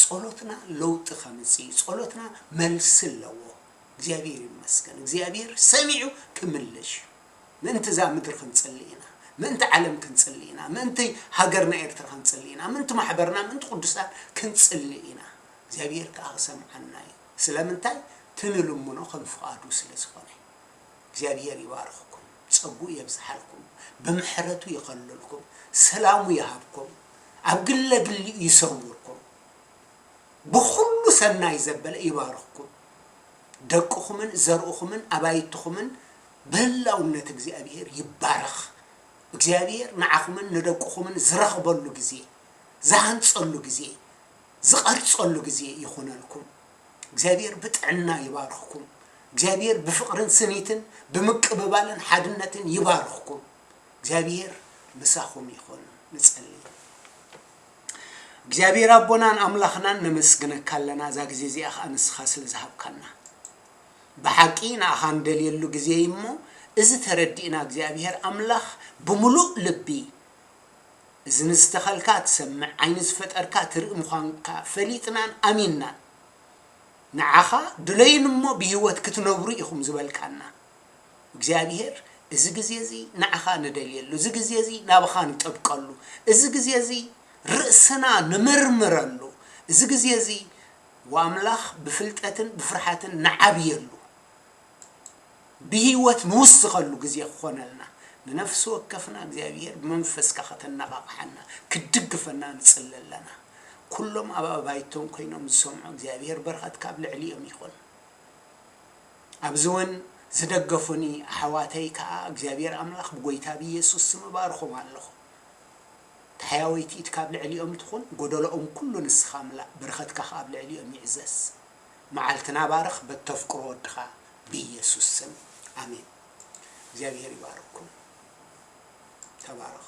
ጸሎትና ለውጢ ከምጽእ እዩ። ጸሎትና መልሲ ኣለዎ። እግዚኣብሔር ይመስገን። እግዚኣብሔር ሰሚዑ ክምልሽ እዩ። ምእንቲ እዛ ምድሪ ክንጽሊ ኢና። ምእንቲ ዓለም ክንጽሊ ኢና። ምእንቲ ሃገርና ኤርትራ ክንጽሊ ኢና። ምእንቲ ማሕበርና፣ ምእንቲ ቅዱሳን ክንጽሊ ኢና። እግዚኣብሔር ከኣ ክሰምዓና እዩ። ስለምንታይ? እቲ ንልምኖ ከም ፍቓዱ ስለ ዝኾነ። እግዚኣብሔር ይባርኽኩም፣ ጸጉኡ የብዝሓልኩም፣ ብምሕረቱ ይኸልልኩም፣ ሰላሙ ይሃብኩም፣ ኣብ ግለ ግሊኡ ይሰውርኩም፣ ብኹሉ ሰናይ ዘበለ ይባርኽኩም። ደቅኹምን ዘርእኹምን ኣባይትኹምን ብህላውነት እግዚኣብሔር ይባረኽ። እግዚኣብሔር ንዓኹምን ንደቅኹምን ዝረኽበሉ ግዜ፣ ዝሃንጸሉ ግዜ፣ ዝቐርጸሉ ግዜ ይኹነልኩም። እግዚኣብሔር ብጥዕና ይባርኽኩም። እግዚኣብሔር ብፍቕርን ስኒትን ብምቅብባልን ሓድነትን ይባርኽኩም። እግዚኣብሔር ምሳኹም ይኹን። ንጸሊ። እግዚኣብሔር ኣቦናን ኣምላኽናን ነመስግነካ ኣለና፣ እዛ ግዜ እዚኣ ኸኣ ንስኻ ስለ ዝሃብካና። ብሓቂ ንኣኻ ንደልየሉ ግዜ እዩ እሞ፣ እዚ ተረዲእና እግዚኣብሔር ኣምላኽ ብምሉእ ልቢ፣ እዝኒ ዝተኸልካ ትሰምዕ፣ ዓይኒ ዝፈጠርካ ትርኢ ምዃንካ ፈሊጥናን ኣሚንናን፣ ንዓኻ ድለዩኒ እሞ ብህይወት ክትነብሩ ኢኹም ዝበልካና እግዚኣብሔር፣ እዚ ግዜ እዚ ንዓኻ ንደልየሉ፣ እዚ ግዜ እዚ ናብኻ ንጠብቀሉ፣ እዚ ግዜ እዚ ርእስና ንመርምረሉ፣ እዚ ግዜ እዚ ወኣምላኽ ብፍልጠትን ብፍርሓትን ንዓብየሉ፣ ብህይወት ንውስኸሉ ግዜ ክኾነልና፣ ንነፍሲ ወከፍና እግዚኣብሔር ብመንፈስካ ከተነቓቕሓና፣ ክትድግፈና ንጽሊ ኣለና። ኩሎም ኣብ ኣባይቶም ኮይኖም ዝሰምዑ እግዚኣብሔር በረኸትካ ኣብ ልዕሊኦም ይኹን። ኣብዚ እውን ዝደገፉኒ ኣሕዋተይ ከኣ እግዚኣብሔር ኣምላኽ ብጎይታ ብኢየሱስ ስም እባርኾም ኣለኹ። ተሓያወይቲ ኢድካ ኣብ ልዕሊኦም ትኹን፣ ጎደሎኦም ኩሉ ንስኻ ምላእ፣ በረኸትካ ከኣ ኣብ ልዕሊኦም ይዕዘዝ። መዓልትና ባርኽ በተፍቅሮ ወድኻ ብኢየሱስ ስም ኣሜን። እግዚኣብሔር ይባርክኩም። ተባረኹ።